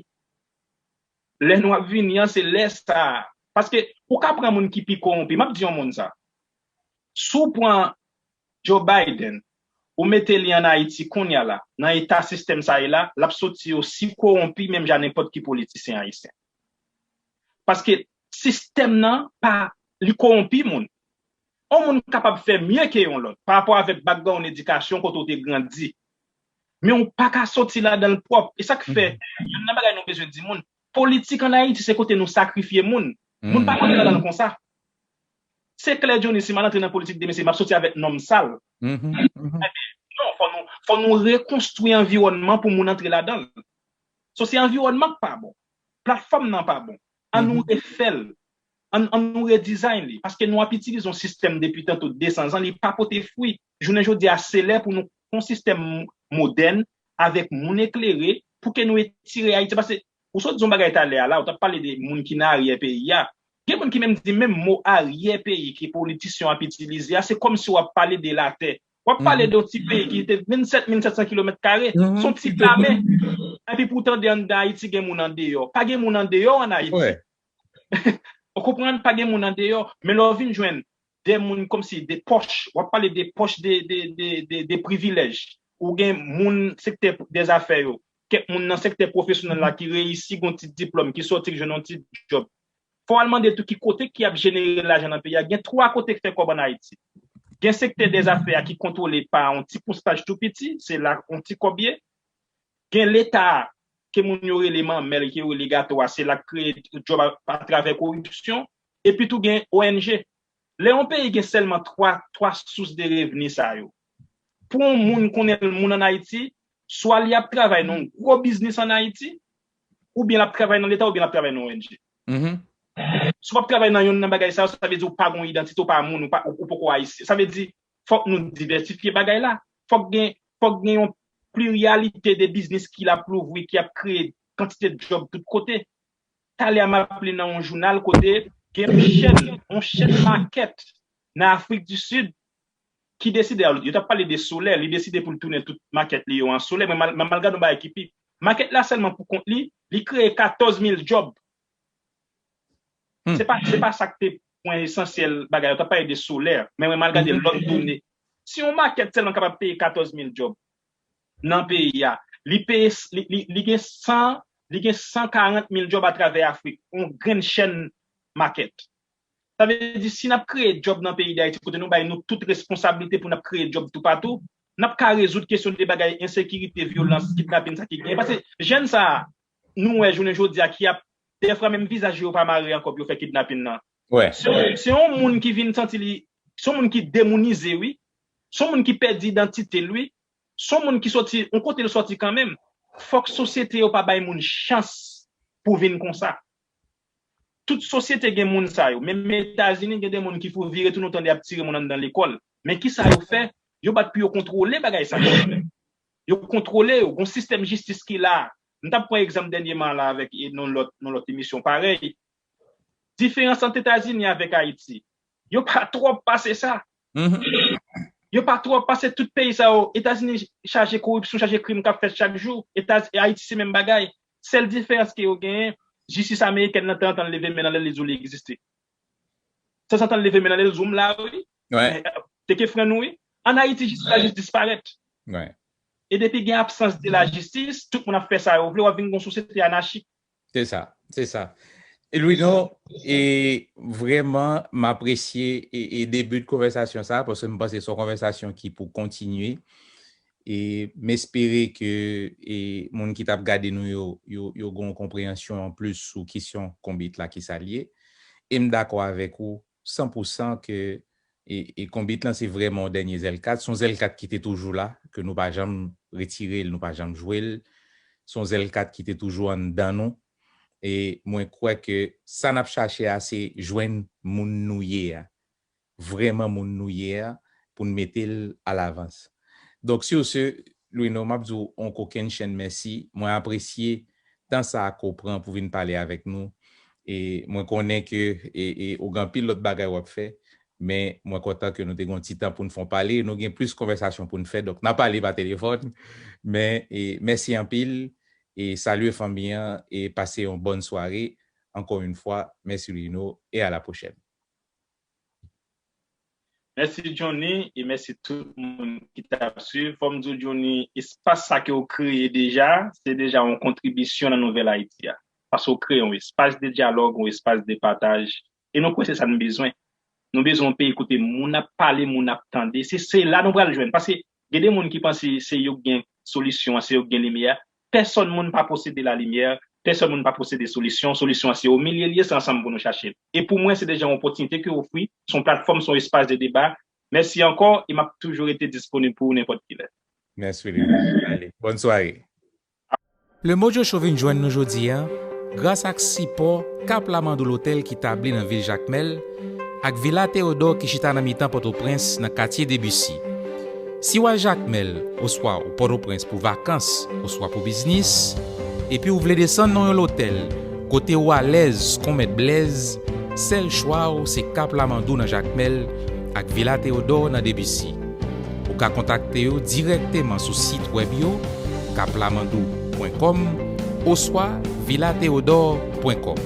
Lè nou ap vini an, se lè sa a. Paske ou ka pran moun ki pi kowonpi. M ap di yon moun sa. Si w pran Joe Biden, ou mete li ann Ayiti kounye a la, nan eta sistèm sa ye la, l ap soti osi kowonpi menm jan nenpòt ki politisyen ayisyen. Paske sistèm nan pa, li kowonpi moun. Yon moun kapab fè mye ke yon lòt, pa rapò avèk background edikasyon kote w te grandi. Men w pa ka soti ladan l pwòp. E sa k fè, youn nan bagay nou bezwen di moun, politik ann Ayiti se kote nou sakrifye moun. Moun pa ka antre ladan l konsa. Se klè, Johnny, si m al antre nan politik demen, se m ap soti avèk nonm sal. Ebyen, non, fò nou, fò nou rekonstwi anviwònman pou moun antre ladan l. So, se anviwònman k pa bon. Platfòm nan pa bon. An nou refè l. An, an nou redesign li. Paske nou ap itilize yon sistèm depi tanto de san zan, li pa pote fwi. Jounen jodi a, se lè pou nou fè yon sistèm modèn, avèk moun eklere, pou ke nou etire Ayiti. Paske ou sot di yon bagay talè a la, ou t ap pale de moun ki nan aryè peyi a. Gen moun ki menm di menm mo aryè peyi ke politisyen ap itilize a, se kòmsi w ap pale de latè. W ap pale de yon ti peyi ki te vennsèt mil sèt san kilomèt kare, se yon ti plamen. Epi pou w tande anndan Ayiti gen moun andeyò. Pa gen moun andeyò ann Ayiti. Ou konprann? Pa gen moun andeyò. Men lè w vin jwenn de moun kòmsi de pòch, w ap pale de pòch de, de, de, de, de privilèj. Ou gen moun sektè dèzafè yo, kèk moun nan sektè pwofesyonèl la ki reyisi, gen yon ti diplòm, ki sòti, ki jwenn yon ti djòb. Fò w al mande tou ki kote ki ap jenere lajan nan peyi a. Gen twa kote k fè kòb ann Ayiti. Gen sektè dèzafè a ki kontwole pa yon ti pousantaj tou piti, se la yon ti kòb ye. Gen Leta a, ke moun yo rele manmèl, ke yo rele gato a, se la k kreye djòb a, atravè koripsyon. Epi tou gen O N G. Lè yon peyi gen sèlman twa, twa sous de revni sa yo, pou yon moun konnen l moun ann Ayiti, swa li ap travay nan yon gwo biznis ann Ayiti, oubyen l ap travay nan Leta, oubyen l ap travay nan O N G. Si w p ap travay nan yonn nan bagay sa yo, sa vle di ou pa gen yon idantite, ou pa moun, ou pa, ou, ou poko ayisyen. Sa vle di, fòk nou divèsifye bagay la. Fòk gen, fòk gen yon pliryalite de biznis ki l ap louvri, ki ap kreye kantite djòb tout kote. Talè a m ap li nan yon jounal kote gen yon chèn, yon chèn makèt nan Afrik di Sid ki deside, yo t ap pale de solè, li deside pou l tounen tout makèt li yo an solè. Mwen m al, m al gade yon bagay ki pi. Makèt la sèlman pou kont li, li kreye katòz mil djòb. Se pa, se pa sa k te pwen esansyèl bagay la, yo t ap pale de solè, men mwen m al gade lòt done. Si yon makèt sèlman kapab peye katòz mil djòb nan peyi a, li peye, li, li, li gen san, li gen san karant mil djòb atravè Afrik, yon grenn chèn makèt. Sa vle di, si n ap kreye djòb nan peyi Dayiti, kote nou bay nou tout responsablite pou n ap kreye djòb toupatou, n ap ka rezoud kesyon de bagay ensekirite, vyolans, kidnapin, sa ki genyen. Paske jèn sa a, nou wè jounen jodi a ki ap, dèfwa menm vizaj yo pa mare ankò pou yo fè kidnapin nan. Se, se yon moun ki vin santi li, se yon moun ki demounize, wi. Se yon moun ki pèdi idantite l, wi. Se yon moun ki soti, yon kote l soti kanmenm. Fòk sosyete yo pa bay moun chans pou vin konsa. Tout sosyete gen moun sa yo. Menm Etazini, gen de moun ki fou vire tounen, w tande y ap tire moun anndan lekòl. Men kisa yo fè? Yo bat pou yo kontwole bagay sa yo fè. Yo kontwole yo. Gon sistèm jistis ki la. M t ap pran egzanp dènyèman la avèk, e, nan lòt, nan lòt emisyon parèy. Diferans ant Etazini avèk Ayiti, yo pa twòp pase sa. Yo pa twòp pase tout peyi sa yo. Etazini chaje koripsyon, chaje krim k ap fèt chak jou. Etaz, Ayiti se menm bagay. Sèl diferans ke yo genyen, jistis amerikèn nan tanzantan l leve men nan lè l, li di w li egziste. Tanzantan l leve men nan lè l di w m la wi. Teke fren nou wi. Ann Ayiti jistis la jis disparèt. E depi gen absans de lajistis, tout moun ap fè sa yo vle, w ap vin gen yon sosyete anachik. Se sa, se sa. E Louino, e vrèman m apresye e, e debi de konvèsasyon sa, paske m panse se yon konvèsasyon ki pou kontinye. E m espere ke e moun ki t ap gade nou yo, yo, yo gen yon konpreyansyon anplis sou kesyon konbit la ki sa l ye. E m dakò avèk ou san pou san ke e, e konbit lan se vrèman yon dènye zèl kat. Se yon zèl kat ki te toujou la, ke nou pa janm retire l, nou pa janm jwe l. Se yon zèl kat ki te toujou anndan nou. E mwen kwè ke sa n ap chache a, se jwenn moun nou ye a. Vrèman moun nou ye a, pou n mete l alavans. Donk, sur ce, Louino, m ap di w yon kokennchenn mèsi. Mwen apresye tan sa a ke w pran pou vin pale avèk nou. E mwen konnen ke e, e, ou gen anpil lòt bagay w ap fè, men mwen kontan ke nou te gen yon ti tan pou n fè yon pale. Nou gen plis konvèsasyon pou n fè, donk n a pale pa telefòn. Men e, mèsi anpil, e salye fanmi an, e pase yon bòn sware. Encore une fois, merci Louino, et à la prochaine. Mèsi Johnny e mèsi tout moun ki t ap swiv. Fò m di w Johnny, espas sa ke w kreye deja, se deja yon kontribisyon nan nouvèl Ayiti a. Paske w kreye yon espas de dyalòg, yon espas de pataj. E nou kwè se sa n bezwen. Nou bezwen yon peyi kote moun ap pale, moun ap tande. Se, se la nou pral jwenn. Paske gen de moun ki panse se yo k gen solisyon an, se yo k gen limyè a. Pèsòn moun pa posede lalimyè, pèsòn moun pa posede solisyon. Solisyon an se o milye l ye, se ansanm pou nou chache l. E pou mwen, se deja yon opòtinite ke w ofri, se yon platfòm, se yon espas de deba. Mèsi ankò, e m ap toujou rete disponib pou ou nenpòt kilè. Mèsi Willy. Ale, bòn sware. Le Mojo Show vin jwenn nou jodi a gras ak sipò Kap Lamandou Lotèl ki tabli nan vil Jakmèl ak Vila Teyodò ki chita nan mitan Pòtoprens nan katye Debussy. Si w al Jakmèl oswa ou Pòtoprens pou vakans oswa pou biznis, epi w vle desann nan yon lotèl kote ou alèz kon Mèt Blèz, sèl chwa w se Kap Lamandou nan Jakmèl ak Vila Teyodò nan Debussy. Ou ka kontakte yo dirèkteman sou sit wèb yo, kaplamandou pwen kòm oswa vilateyodor pwen kòm.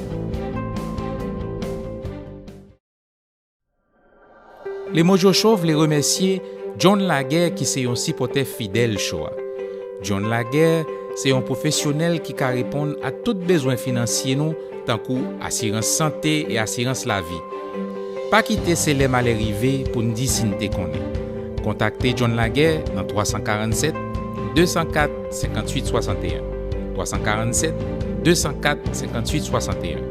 Le Mojo Show vle remèsye John Laguerre ki se yon sipòtè fidèl show a. John Laguerre se yon pwofesyonèl ki ka reponn a tout bezwen finansye nou, tankou asirans sante e asirans lavi. Pa kite se lè malè rive pou n di si n te konnen. Kontakte John Laguerre nan twa san karannsèt, de san kat, senkantuit swasanteyen, twa san karannsèt, de san kat, senkantuit swasanteyen,